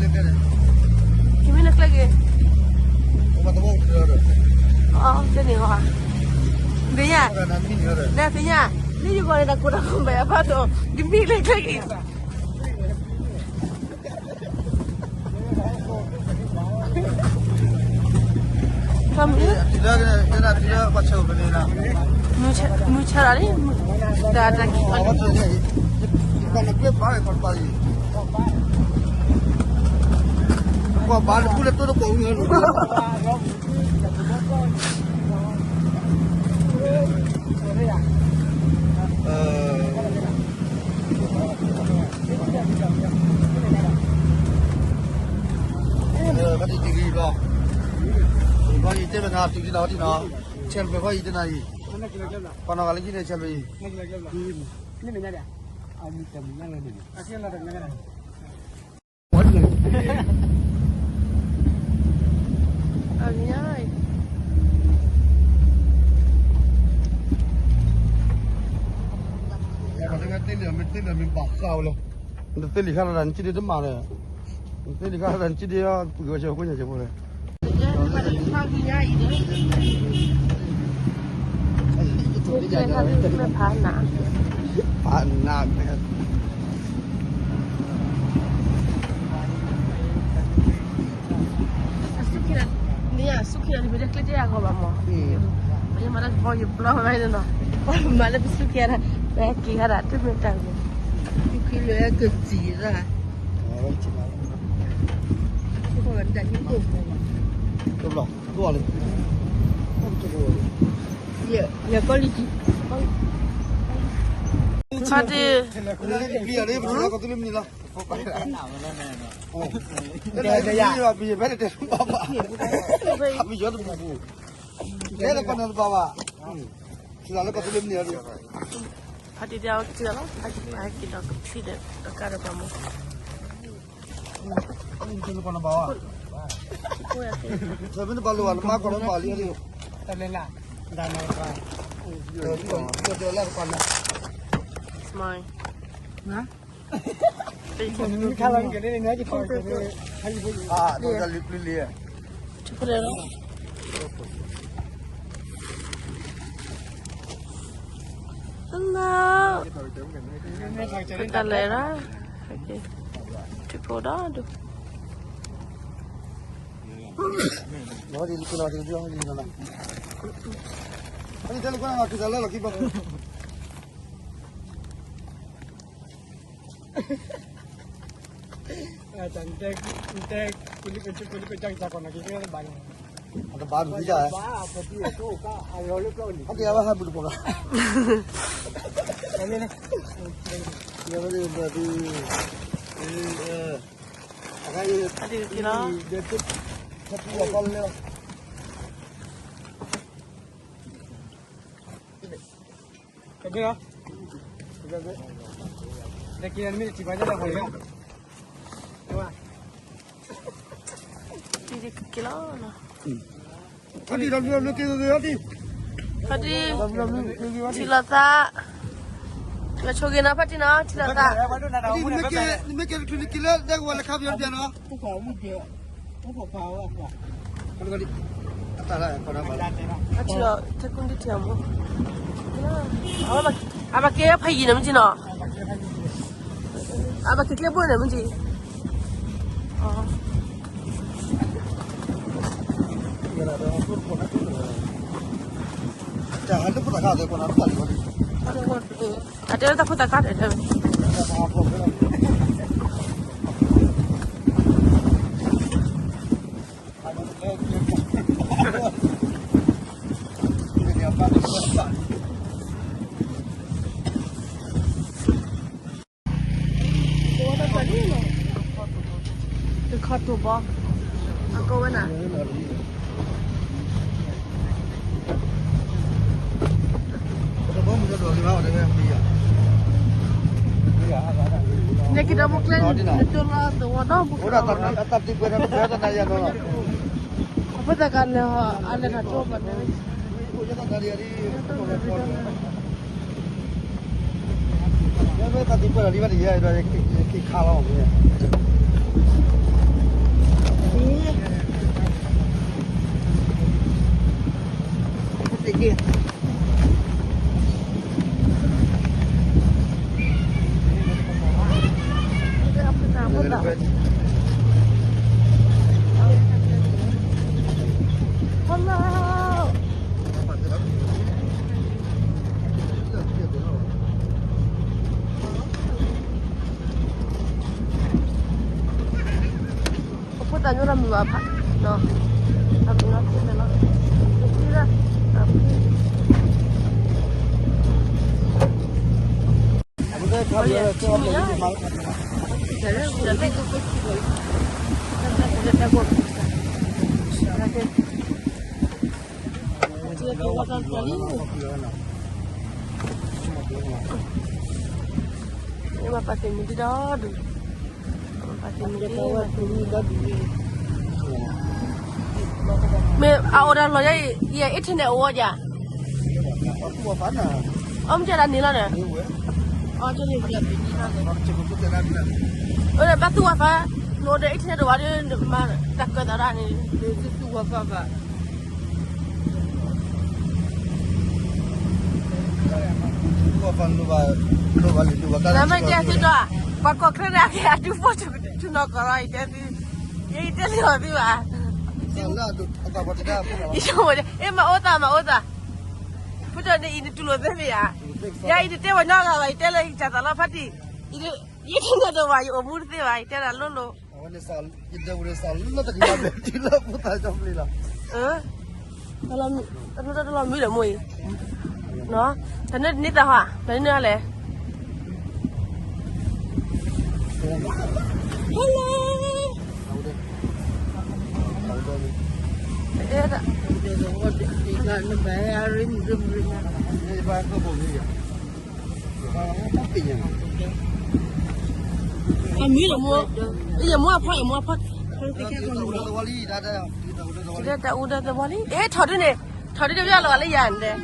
လီၤ, ကမ့ၢ်လၢကျဲက့ၤ, တန့ၢ်ဟီ, သ့ၣ်ညါ, ဒီးသ့ၣ်ညါ, လၢယဂီၢ်န့ၣ် တၢ်ကိၢ်တၢ်ဂီၤဘၣ်အဖါဒီး, ကမ့ၢ်လၢကျဲက့ၤ မုၢ်ဆါလီၤလံ, တၢ်တၢ်ခံ, ပှၤဘါတပူၤလၢတိတကိးဝံၤ, ဘၣ်တံၢ်တံၢ်ဂံၢ်ဘျီ, ဘျီယတဲလၢနၤတံၢ်တံၢ်လီၤတံၢ်နီၤ, ဆဲးလၢပှဲၤဖီယံၤတနၤအံၤ, ပှၤနီၢ်ဂၤလၢခံန့ၣ်ဆဲးလၢအံၤ, အဂ့ၤညါ, တသ့လံာ်ခါလၢနစံဒ့တမၤလဲၣ်, နသ့လံာ်ခါလၢနစံဒ့ ပှ့ၤဝဲဆဲးဖိညါဆဲးဖိလဲၣ်, ဖးနး န့ၣ် စူၢ်က့ၤနၤန့ၣ် ပတဲကျဲတဲအဂီၢ်ဘၣ်မး, ပယမၤတၢ်ကဘီယူၤပျီဝဲနီၤ, ပမၤလၢပစူၢ်က့ၤနၤ, ပဟဲက့ၤခါဒၣ်တမ့ၢ်တၢ်ဂ့ၤ, စူၢ်က့ၤလၢကစံးရၣ်, တဘျီ, တဘျီလံ, ယကီၢ်လံ, ဖါတံၢ် ပလီၤကီၢ်သူလ့ၤမနုၤလီၤ ဖါတံၢ်တဲအီၤကစၢ်လီၤ, ဖါတံၢ်တဲအီၤကစၢ်လီၤ, ဟဲက့ၤဒီးကဖံးဒီးတကးဒီးပှၤမူ, လံ, ပတၢ်လဲၤရၣ်, ထံဖိဒီဒူၣ်, ဖါတံၢ်, ထံလီၤသး, လီၤဆိက့ၤနီၤ ဖါတံၢ်နီၤ ထံလီၤသး, နမ့ၢ်ကဲတချုးနက့ၤလၢဒဲကဝီၤလၢခါပယီၤတပျၢ်နီၤ, အထံလီၤ ထံကုန်းတထံၣ်အမူ, အဘၣ်ကဲဖးယံၤန့ၣ်မ့ၢ်က့နီၤ, အဘၣ်ကဲကျဲဘိန့ၣ်မ့ၢ်က့, တၢ်လၢဖိသၣ်ခါ, အတဲလၢတၢ်ဖိသၣ်ခါတဲတဲဝဲ, တခီတိၢ်ဘီ, အကိးဝဲနၤ, နက့ၤဒီးမူကျဲ, နတိၢ်လီၤသဝီဒီးမူကျဲ, အဖိသၣ်ကလဲၤ, အလဲၤထီၣ်တိၢ်ဘၣ်န့ၣ်, အဖိသၣ်ညိဒီးမုာ်ဘၣ်ဖး, အမုာ်လီၤဖဲန့ၣ်လီၤ, မၤပာ်သ့ၣ်မုၢ်ဒံးဒီးဒုး, မၤပာ်သ့ၣ်မုၢ်ဒံး, မ့ၢ်အအိၣ်ဒီးလီၤယဲအံၤ ယဲ internet အိၣ်ဝဲဒၣ်, အီၣ်မ့ၢ်ကဲဒၣ်န့ၣ်လီၤဒီး, အဝဲဒၣ်ဘၣ်သူၣ်ဝါဖး, နအိၣ်ဒီး internet တအိၣ်ဘၣ်ဒီး နမၤတၢ်ကၢသးဒၣ်န့ၣ်, နမ့ၢ်တဲသုဒီး, ပှၤကီၢ်ချၢန့ၣ် အကဲအဒူဖိ ဆူနီၢ်ကီၢ်လီၤ, ယတဲသု, ယတဲလံအီၤသုဘၣ်, အ့ မၤအိၣ်သး မၤအိၣ်သး, ဖုတန့ၣ်အံၤ နတူၢ်လိာ်သ့မ့ၢ်ဧါ, ယၤအံၤ တတဲဝဲနီတဂၤဘၣ်, ယတဲလၢယကၢ်သးလီၤဖးတံၢ်, ယတဲတဝဲ ယအိၣ်မူတသ့ဘၣ်, ယတဲဒၣ်လိၤလိၤ တၢ်လီၢ်မုာ်ဒီးတၢ်လီၢ်မုာ်ဒီးမိၢ်အံၤ, တၢ်န့ၣ်တၢ်လီၢ်မုာ်ဒီးမိၢ်အံၤ, တၢ်န့ၣ်န့ၢ်သးဟါ, တၢ်န့ၣ်န့ၢ်ဟါလဲၣ်, hello, အမံၤလၢမိၢ်, ယမိၢ်အဖီ, ယမိၢ်အဖီ, တၢ်အူဒီးသဝီလံ, အဲ ထီၣ်ဒ်န့ၣ်, ထီၣ်ဒ်တဘျီလီၤလၢယၤန့ၣ်,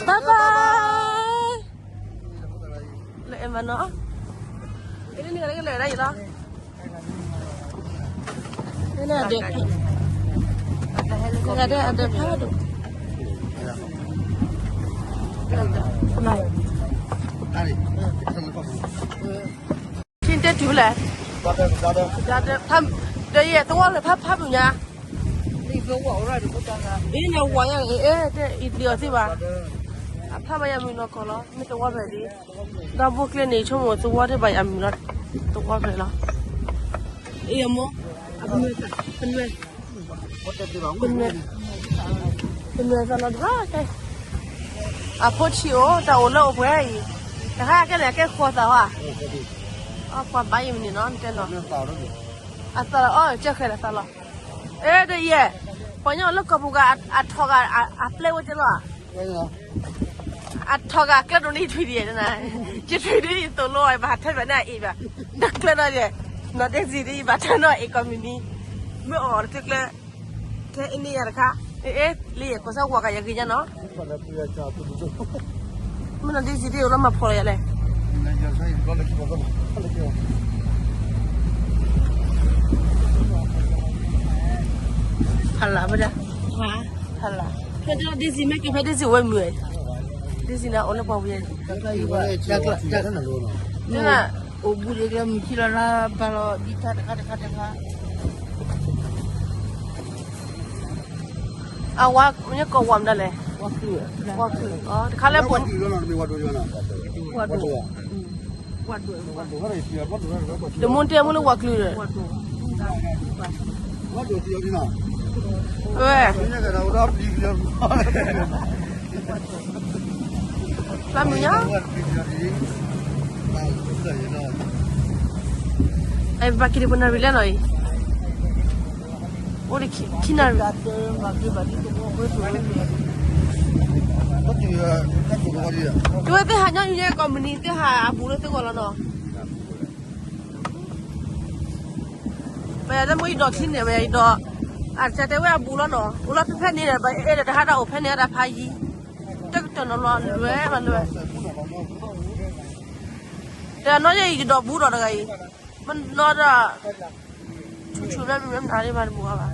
bye bye, လၢအဲၣ်မနီၤ, အဲၣ်န့ၣ်ကလဲၤဒၣ်အံၤလီၤ. အဒၢးဖးဒိၣ်, ဆ့တဲတုၤလဲၣ်, ဒီးယဲၢ်သဝီလၢဖးဖးပူၤညါ, အ့ၣ်နဝၤယဲၢ်, အဲၣ်တဲအံၤသ့အီၤသ့ဘၣ်, အဖးဘၣ်ယၤမုၢ်နီၢ်ကီၢ်လီၤ, မ့ၢ်သဝီဖျဲးလံ ဒီဘိကျဲန့ၣ် ဆိကမိၣ်သဝီတဘၣ်ယၤမုၢ်လီၤ, သဝီဖျဲးလီၤ, အ့ၣ်ယမိၢ်, ပနွဲၢ်, ပနွဲၢ်သးလီၤတဘၣ်ကဲ, အဖိထံအိၣ် တၢ်အိၣ်လၢအိၣ်ပှဲၤအံၤ, တဟါကဲန့ၣ် အကဲဃီသးဟါ, အကွၢ်ဘၣ်ယံၤမနုၤနီၤ နတဲနီၤ, အသးလီၤအီၣ်ကၢဃဲၤလီၤသးလီၤ, အဲ တယဲၢ်, ပှၤကညီလၢကီၢ်ပူၤဂၤ အထီၣ်ဂၤ အပျဲၢ်ဝဲတဲလီၤ အထီၣ်ဂၤကျဲဒိၣ်န့ၣ် ယထွံၣ်ဒံး, ယထွံၣ်ဒံးယသိၣ်လိအီၤ ယဘၣ်ဟးထၢဖျၢၣ်န့ၣ်အံၤဘၣ်, တကျဲဒီးယဲၢ်, နီၢ်ဒ့စံၣ်ဒံး ယဘၣ်ထၢနီၢ်အံၤကီၢ်မံၤမံၤ, မ့ၢ်အီၣ်တကျဲ, ကဲအ့ၣ်န့ၢ်ယၤတခါ, အ့ၣ် လၢယဲၢ်ကီၢ်စၢ်ဝီၤကယဲၢ်ဂ့ၤညါနီၤ, မ့ၢ်နီၢ်ဒ့စံၣ်ဒံး အိၣ်လၢမၤဖှီၣ်လၢယၤလဲၣ် ဖးလၢ်ဝဲဒၣ်, ဖဲဒ့စံၣ်မ့ၢ်က့ၤဖဲဒ့စံၣ်ဝဲမုာ်, ဒ့စံၣ်န့ၣ်အိၣ်လၢပှၤဝံၤ, တၢ်ကလၢ, အိၣ်ဘူးဒ့ကျဲမုၢ်ခံလီၤလၢ ဘၣ်လီၤဒ်တၢ်တခါတခါတခါ, အဝဲမ့ၢ်ကီၢ်ဝီၤမတၤလဲၣ် ဝါချုး, တခါလၢပှၤ, ဝါဒိၣ်, တမူတမူလၢဝါချုးဒီး, ဝဲ, ဖျါမုၢ်ညါ, အဲ ပက့ၤဒံးပနၣ်ရံၣ်လဲၣ်နီၤအံၤ, အိၣ်ဒံးခံနၣ်ရံၣ်, တုၤဝဲသ့ၣ်ဟးညီနုၢ်ညါကိးမုၢ်နံၤ သ့ၣ်ဟးအဘူးလၢသုဂီၢ်လီၤနီၤ. ပယၤတမ့ၢ်ယဒိးထံန့ၣ် ပယၤယဒိး, အတၢ်တဲဝဲအဘူးလီၤနီၤ, အိၣ်လီၤဖဲဖဲန့ၣ်ဒီး ပအဲၣ်ဒိးတဟးတၢ်အိၣ်ဖဲန့ၣ် အတၢ်ဖးယံၤ, တကတၢၢ်နီၤလီၤ လွဲၢ်မးလွဲၢ်, တနီၤယဲအံၤယဒိးဘူးဒီးတဂၤအံၤ, မနီၤဒီး ဆူၣ်ဆူၣ်မ့ၢ်မနုၤမနုၤမနုၤဘၣ်တမုာ်ဘၣ်,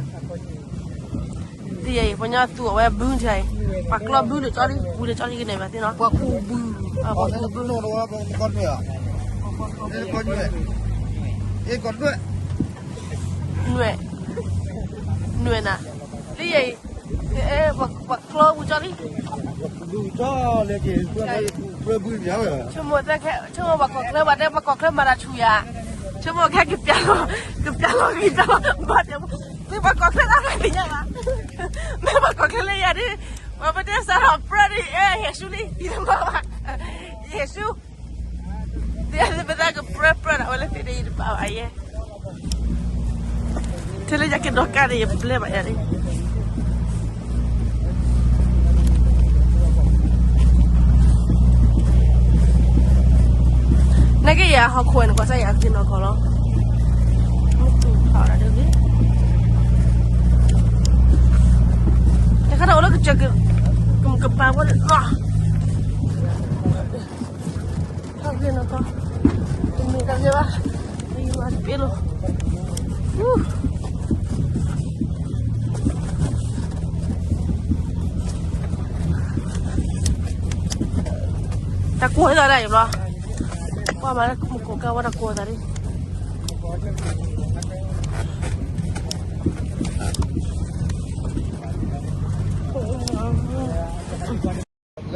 တယဲအံၤ ပှၤညီသူအီၤဝဲဘုထံအံၤ, ပှၤကျီဘုဒီးကၠီလံ ဘူးဒီးကၠီလံကနဲၣ်ဘၣ်သ့ၣ်နီၤ, ပှၤကူဘု, ပှၤကူဘု, နွဲၣ်, နွဲၣ်နၤ, လၢယဲအံၤ, ပှၤကျီဘုကၠီလံ ဆိကမိၣ်သဲခဲ ဆိကမိၣ်ပှၤကီၢ်ချၢဘၣ်တဲ ပှၤကီၢ်ချၢမၤတၢ်ဆူၣ်ယၤ, ဆိကမိၣ်ခဲကပျးလီၤ, ကပျးလီၤဂံၢ်တၢ်လီၤ ဘၣ်တဲ, မ့ၢ်ပှၤကီၢ်ချၢလၢအဂၤသ့ၣ်ညါဘၣ်, မ့ၢ်ပှၤကီၢ်ချၢလၢယၤဒ်, ပှၤပတဲစးထီၣ်ပြၢဒ်အံၤ ဟဲဆူလံ ယတဘၣ်ဘၣ်, ယဟဲဆူ, ဒ်ပသးကပြၢပြၢဒၣ်ဝဲလၢသ့ၣ်ဒ်ယတဘၣ်ဘၣ်ယဲ ထဲလၢယက့ၤဒီးကါန့ၣ် ယပျဲဘၣ်ယၤန့ၣ်, နက့ၤယၤဟီၣ်ခိၣ်ဝဲန့ၣ် ကွၢ်စၢ်ယၤက့ၤနီၢ်ကီၢ်လီၤ, မ့ၢ်တူၢ်ဖးဒၣ်ဒ်, တခါတၢ်အိၣ်လၢကစၢၢ်, ကပၤဝဲန့ၣ်လီၤ ဟဲက့ၤနီၢ်ကီၢ်, တမ့ၢ်တၢ်ဂ့ၢ်ဘၣ်, မၤတပ့ၤလိာ်, တၢ်ကိၢ်သးဒၣ်အံၤဘျီ, ကွၢ်မၤလၢမူခိၣ်ကါဝဲတၢ်ကိၢ်သးဒ် လၢကီ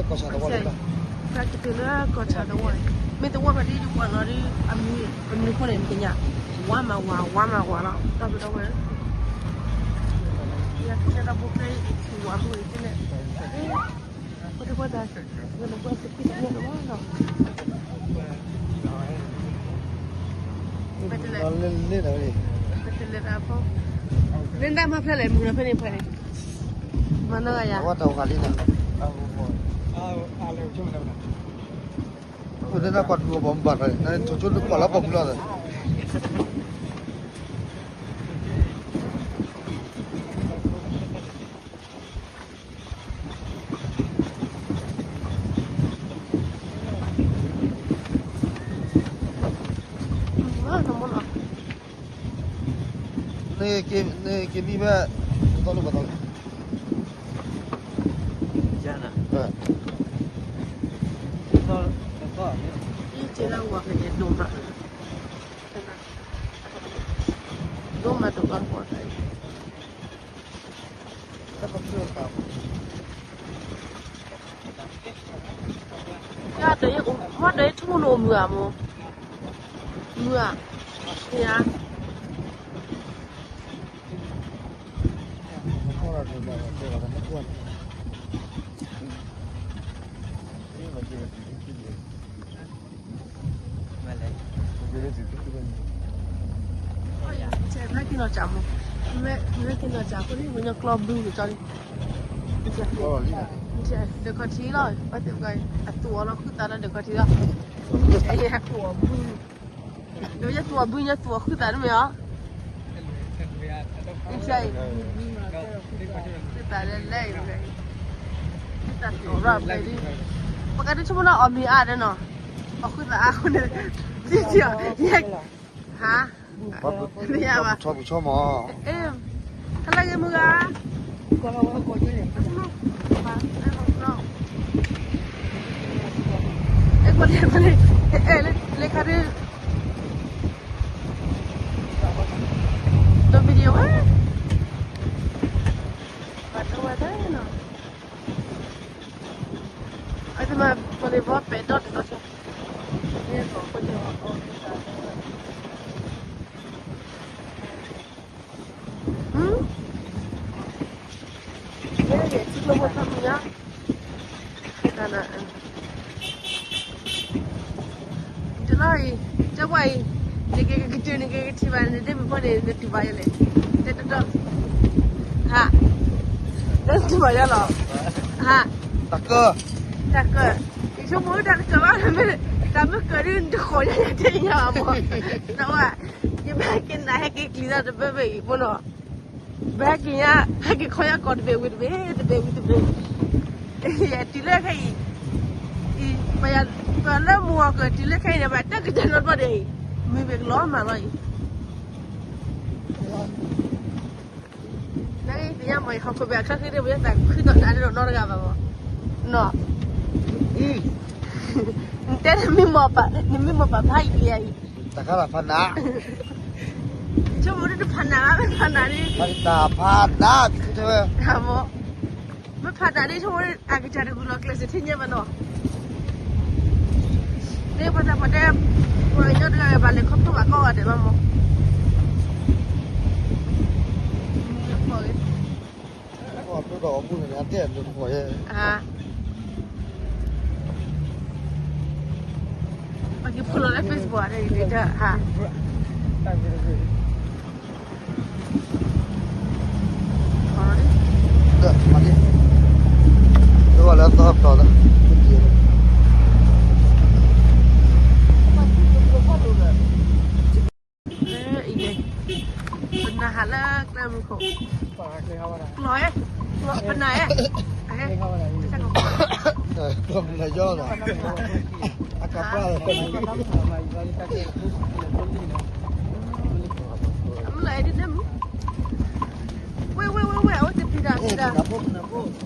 ၢ်ဆၣ်သဝီန့ၣ်, ကတုၤလၢကီၢ်ဆၣ်သဝီန့ၣ်, မ့ၢ်သဝီဖးဒ်ယပှၤနီၤဒ်, အမံၤ, ပမံၤခိၣ်န့ၣ် ပကညး, ဝါမၤဝၤ ဝါမၤဝၤလီၤ တၢ်ဘျုးဒိၣ်ဝဲ, ယကစၢ်တၢ်ဖိခဲအံၤ ထံၣ်ဝၤမုၢ်အံၤန့ၣ်, ပတကွၢ်တၢ်, ဝဲနကွၢ်စပံးတၢ်န့ၣ်လီၤ, ပတလဲၤ, ပတလဲၤတၢ်ဖိ, လၢဒၣ်မၤဖျါလဲၣ် မုၢ်နၤဖဲန့ၣ်ဖဲန့ၣ် မၤနီၢ်ဂၤယၤ, ဝဲတၢ်အိၣ်ဃာ်လံန့ၣ်, အိၣ်ဒၣ်နကွၢ်တူၢ်အီၤဘၣ်မူဘၣ်ထီၣ်န့ၣ် နဆိဆိလၢကွၢ်လၢပှၤမုၢ်လီၤသး, နက့ၤမံဖဲ, တသီလိၣ်ဘၣ်သီလိၣ်, ယန, ယက့ၤလၢဝၤကယဲၢ်ဒိၣ်မး, ဒိၣ်မးတဘၣ်ဃီ, မ့ၢ်ဒီးယအိၣ်မူဒီးယဆိကမိၣ်န့ၣ်အိၣ်မုာ်ဧါမိၢ်, မုာ်ဧါ, မ့ၢ်ဧါ. မ့ၢ်က့ၤနီၢ်ကၢ်ဖိန့ၣ် ပှၤညီကျီဘုကၠီလံ, ဒၢးခီၣ်ထံးလီၤ, အသူၣ်အီၤလီၤ ဃုသးလီၤ ဒၢးခီၣ်ထံးလီၤ, ယသူၣ်အီၤဘု, ဒီးယသူၣ်အီၤဘု ယသူၣ်အီၤဃုသးတမ့ၢ်အီၤ, ဃုသးလၢလဲၣ်, ဃုသးတီၢ်ရၣ်ဖဲဒ်, ပကဒုဆိကမိၣ်နီၢ်အီၣ်မ့ၤအါဒီးနီၤ, အီၣ်ဃုသးအါဃိန့ၣ်, ဟါ, မ့ၢ်ယါဘၣ်, ကလၢဂ့ၤမုၢ်ဂၤ, အဲ, လၢခါဒ်, ဒီး video ဝဲ, ဘၣ်တဝဲဒၣ်နီၤ. ဘီပဲာ်ဒီတနီၤ, ထံကျိဖိထီၣ်မံၤညါ, တလီၤအံၤ, ကၠီပှၤအံၤ, နကကတုၤနကကထံၣ်ဘၣ် နဒ့မုၣ်ဖိန့ၣ် နတူၢ်ဘၣ်ယလဲၣ်, တဲတတီ, ဟါ, နတူၢ်ဘၣ်ယလီၤ, ဟါ, တၢ်ကၢ, တၢ်ကၢ, ယဆိကမိၣ်တၢ်တကၢဘၣ်, တၢ်မ့ၢ်ကၢဒုး နတဃီၤညါယတဲညါအမ့ၢ်, နဝဲ, ယဘၣ်က့ၤနၤဟဲက့ၤကျံၤသးတဘ့ၣ်ဘ့ၣ်အံၤဖိနီၤ, ဘၣ်ဟဲက့ၤညါ, ဟဲက့ၤခီယၤကီၢ်တဘ့ၣ်ဝံၤတဘ့ၣ်, တဘ့ၣ်ဝံၤတဘ့ၣ်, တုၤလၢခဲအံၤ, ပှၤလၢမူအီၤကတုၤလၢခဲအံၤန့ၣ် ဘၣ်တၢ်ကတၢၢ်နီတဘျီဒဲးအံၤ, မုၢ်ဘ့ၣ်ကလီၤမၢ်လီၤအံၤ နကညါမ့ၢ်ဟီၣ်ခိၣ်ဘ့ၣ်အချၢဃံဒီး ပယသးခုဒီးနၤဒီးနီတဂၤဘၣ်မး, နီၤ, နတဲနမ့ၢ်မီၢ်ပာ်, နမ့ၢ်မီၢ်ပာ်ဖးယံၤလံအံၤ, တၢ်ခါလၢဖးနး, ဆိကမိၣ်ဒ်တဖးနးဘၣ် မ့ၢ်ဖးနးန့ၣ်, ဖးနး, မ့ၢ်ဖးနးန့ၣ် ဆိကမိၣ်အကစၢ်တဂုၤလီၤကျဲးစၢးထံၣ်ညါဘၣ်နီၤ န့ၣ်ပှၤသးပှၢ်တဲ, ပှၤကညီတဂၤဘၣ်လဲၤခီဖျိဘၣ်ကီၢ်ဂၤဒဲးဘၣ်မး, ပကဖီလီၤလၢ Facebook န့ၣ်, အံၤန့ၣ်, ပနၢ်ဟးလၢကျဲမုၢ်ခိၣ်, ကျီၢ်, ပနၢ်, အကပၢ်လီၤ, မ့ၢ်လၢအဲၣ်ဒိးတဲမုၢ်, ဝဲ ဝဲ ဝဲ ဝဲ အဝဲတပျံၤတၢ်, ပျံၤတၢ်, ပျံၤတၢ်လၢ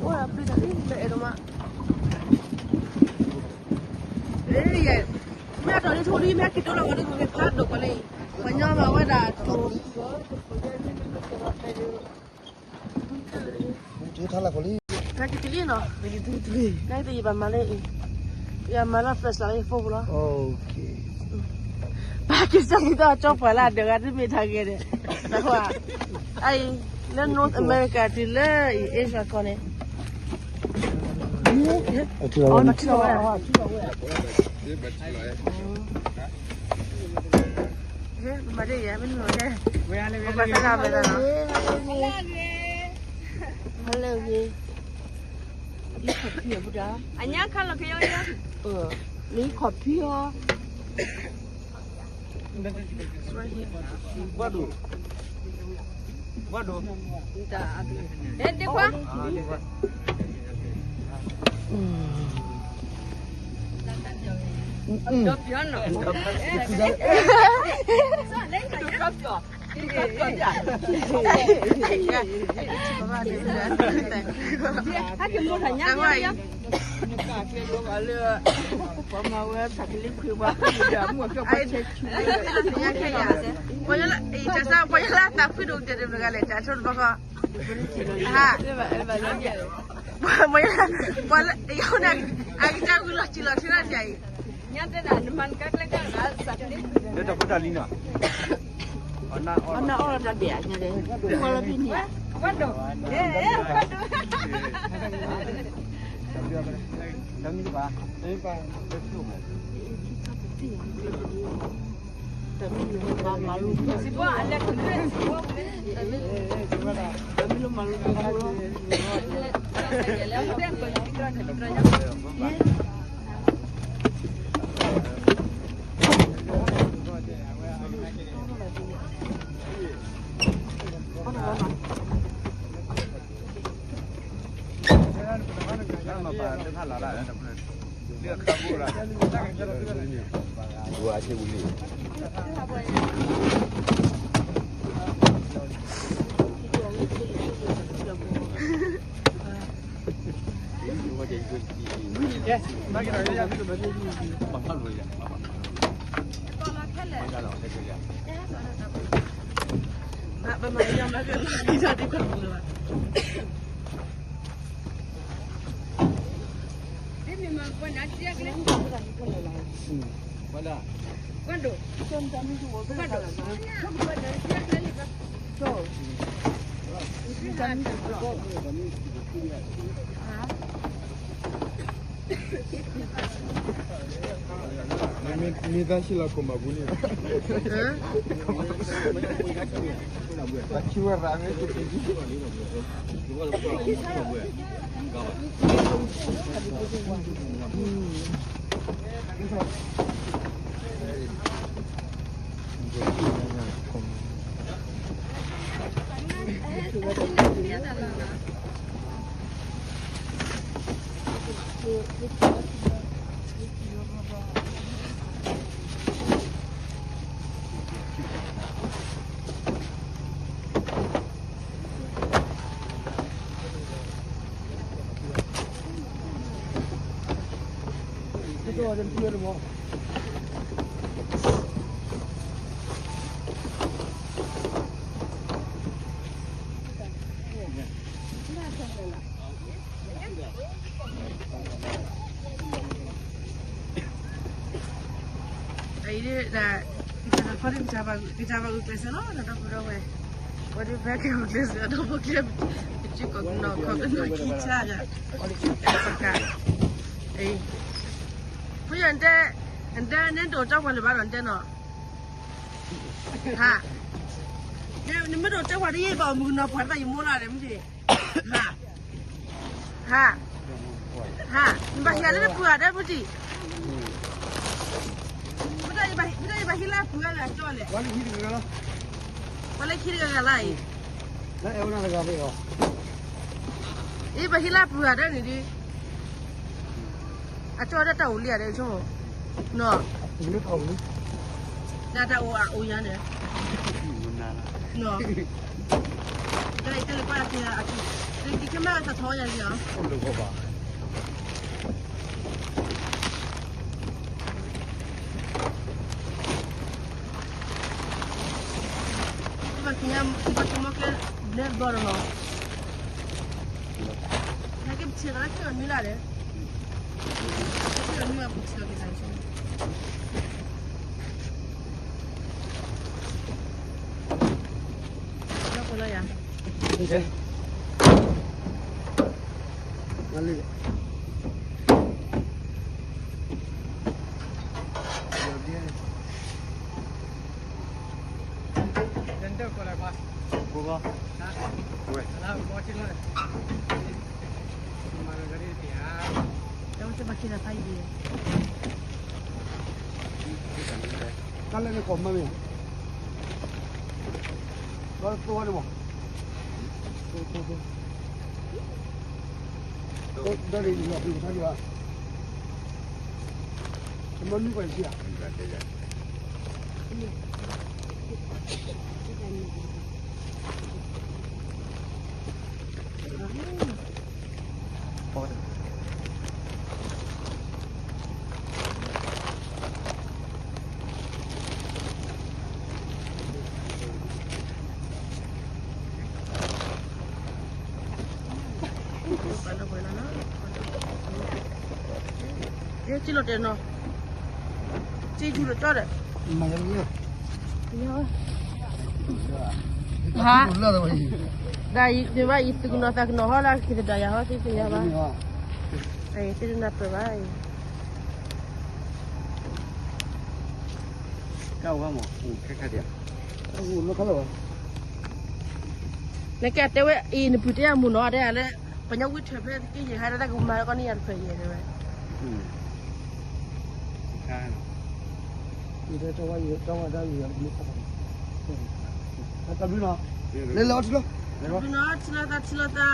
အဲၣ်ဒိးမး မ့ၢ်အတီၢ်လံထိလံ မ့ၢ်ဟဲက့ၤဒိလီၤဝဲဒၣ် မ့ၢ်ဖးဒိၣ်ကီးလံ, ပှၤညီဘၣ်ဝဲဒၣ်တိၤ, ထါလၢကီးလံ, နကတလံနီၤ, နကတယံာ်ဘၣ်မၤလၢအံၤ, ယမၤလၢ flash လၢယ phone ပူၤလီၤ, ဘၣ်က့ၤစၢ်က့ၤသီၣ်ကၠီပှၤလၢအဒၢးဂၤတမ့ၢ်တၢ်ဂ့ၤဒီး, အံၤ, လၢ North America တုၤလၢအံၤ Asia ကီၢ်န့ၣ် အထံၣ်လီၤဝဲ, မၤဒ်ယဲ မ့ၢ်နုၤလဲၣ်, ပှၤသရၣ်မဲာ်သးနီၤ, hello ဂ့ၤ, လံခီၣ်ဖံးအပူၤတၢ်, အညါခါလီၤကယီယီ, လံခီၣ်ဖံးအီၤ ဘၣ်ဒိ, ဘၣ်ဒိ, အဲ ဒ့ခွါ, ဒီပျီနီၤ, ဒီပျီ, ဟဲက့ၤမိၢ်ထီၣ်ညါညါညါ နကကျဲလီၤဘၣ်လၢ ပှၤမၤဝဲတၢ်ကလံၤခွံပှၤ မ့ၢ်ကၠီပှၤဆဲးဆူၣ်, ပှၤလၢအသးဖှံဒိၣ်ကတၢၢ်တဂၤလဲၣ် တၢ်ဆိတဘျီဃီ, ပှၤလၢ ပှၤလၢ အကစၢ်ဂုာ်လီၤစံၣ်လီၤထံရၣ်န့ၣ်အံၤ, လၢတၢ်ဖိတၢ်လံၤနီၤ အနၢ်အီၣ်လီၤတၢ်ဒဲးဧါ, ညါဒဲး, ကွၢ်လီၤဖဲန့ၣ်ဧါ, တမံၤတဘၣ်, တမံၤလၢမၤလိ, တမံၤလၢမၤလိတၢ်ဖိလီၤ. မ့ၢ်သးဆံးလီၤခိၣ်မၤပူၤန့ၣ်, ဘၣ်ဆံးဝဲရၤမ့ၢ်တပံၤ အံၤဒၣ် ကစၢ်ဘၣ်ဂုာ်ကျဲးစၢးလီၤ ဒီပုၢ်ဒီဝဲၢ်, ဝဲဒၣ်ဖဲကဂုာ်ကျဲးစၢးဒီးဖိကျဲ, ပစုကီၢ်ကနီၤခီကနီၤခံဆါယၤ, ဖိယၤနတဲ, နတဲနဒိၣ်တဲပှၤလၢၤဘၣ်ဒီးနတဲနီၤ, ဟါ, နမ့ၢ်ဒိၣ်တဲပှၤတယံာ်ဘၣ် မုၢ်ကနီၤပှၤတဘၣ်ယမိၢ်လၢ်ဒီးမ့ၢ်ဒ်, ဟါ, ဟါ, ဟါ, နဘၣ်ဟံးလၢနပုၢ်ဂၤဒီးမ့ၢ်ဒ်, မ့ၢ်တၢ်ယဘၣ်ဟံးလၢအပုၢ်ဂၤလၢအကၠီလဲၣ်, ပှၤလၢခံတဂၤလၢအံၤ, အံၤဘၣ်ဟံးလၢအပုၢ်ဂၤဒီးန့ၣ်ဒ် အကၠီဒၣ်တၢ်အိၣ်လံဧါဒီးဆိ, နီၤ, ဒၣ်တၢ်အိၣ်အအိၣ်ယၤန့ၣ်, နီၤ, တၢ်လၢကွၢ်က့ၤ, က့ၤခဲမးသးထီယၤလံဧါ. ဘၣ်က့ၤမီၢ်ကျဲဘျဲၣ်ဘျီဒီးလီၤ, နက့ၤပထံၣ်လၢခဲအံၤမံၤလၢ်ဒီး, ခဲအံၤမံၤပထံၣ်လီၤက့ၤသး, လၢပလီၤယၤ, တၢ်လၢနကိးမ့ၢ်, ဘၣ်သိန့ၣ်မး, ဒီးလၢယၤဖုကထါဒံးဘၣ်, တမနုၤပှၤယၤ, ယဲၢ်ကံလိၤတဲာ်နီၤ, ကံယူၤလၢတီဒီး, ဟါ, ဒ်အံၤ မ့ၢ်ဘၣ်အံၤ သုကနီၤသးကနီၤဟီလၢ က့ၤသဒၣ်ယၤဟီ သ့ၣ်သ့ၣ်ညါဘၣ်, သ့ၣ်တနၢ်ပၢၢ်ဘၣ်အံၤ, ကဝါမး, ခဲခါဒံး, နကတဲဝဲအံၤ နပုၢ်တဲအမူးနီၤ တဲလၢ ပှၤညီဝံထၢၣ်ဖဲတက့ၢ်ယဲၢ်ခါ တၢ်ကမၤလၢကီၢ်န့ၣ်ယၤတဖျၢၣ်ယဲၢ်တဲဝဲ, တၢ်ဝဲယဲၢ်တၢ်ဝဲဒၣ်ယဲၢ်, တၢ်ဘျုးနီၤ, လဲၤလီၤထံလီၤ, တၢ်ဘျုးနီၤ ထံလီၤသး ထံလီၤသး,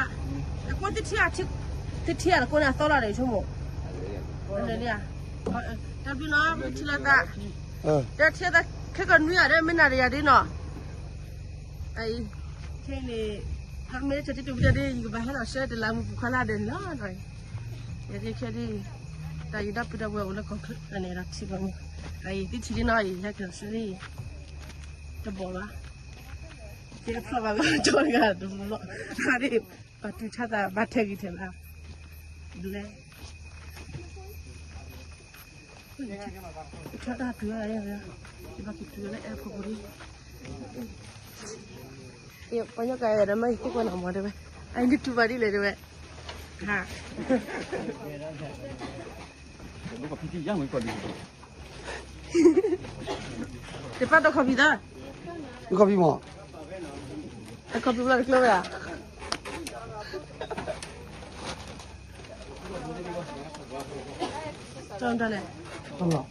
အကွၢ်သ့ၣ်ထံၣ်, သ့ၣ်ထံၣ်အတကိးန့ၣ် အသီလီၤဒီးဆိကမိၣ်, လဲၤလံဧါ, တၢ်ဘျုးနီၤ ထံလီၤသး, တၢ်ထံၣ်သး ခဲကနွံဧါဒီး မ့ၢ်နၤဒီးယၤဒ်နီၤ, အံၤ, ခဲန့ၣ်, မ့ၢ်တၢ်တတုၤပတၢ်ဒ် ယကဘၣ်ဟဲလီၤဆှၢတလးမူပူၤခွါလၢ်ဒီးန့ၣ်လီၤ, ယဲခဲဒ်, တၢ်ယဒီပုၢ်ဒီဝဲၢ်အိၣ်လၢကီၢ်ချၢန့ၣ်ဒီးထံၣ်ဘၣ်မး, အံၤသ့ၣ်ထံၣ်ဒ်နီၤ ယဟဲက့ၤလီၤဆှၢဒ်, တဘီၣ်ဘၣ်, ယဖျီၣ်ဘၣ်ကီကၠီတဂၤတဘျီ, ဒ်, ပှၤတူၢ်ဆါသးဘၣ်ထဲဂံၢ်ထဲဘါ, ဘျဲၣ် တၢ်တုၤဝဲ, ယဘၣ်က့ၤတုၤဝဲလၢအဲၣ်ဖိပူၤလံ, ပှၤညီကဒီးမ့ၢ်ယသ့ၣ်ကွၢ်နၤမ့ၢ်တဲဝဲ, အအံၤနတူၢ်ဘၣ်ဒ်လဲၣ်တဲဝဲ, ဟါ တပၣ်တခီပံၤသၣ်, တခီပံၤမ့ၢ်, တခီပံၤဘျီတကျိဝဲဧါ, တလဲၣ်, လၢပှ့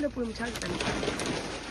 ၤမုၢ်ဆါကတၢၢ်န့ၣ်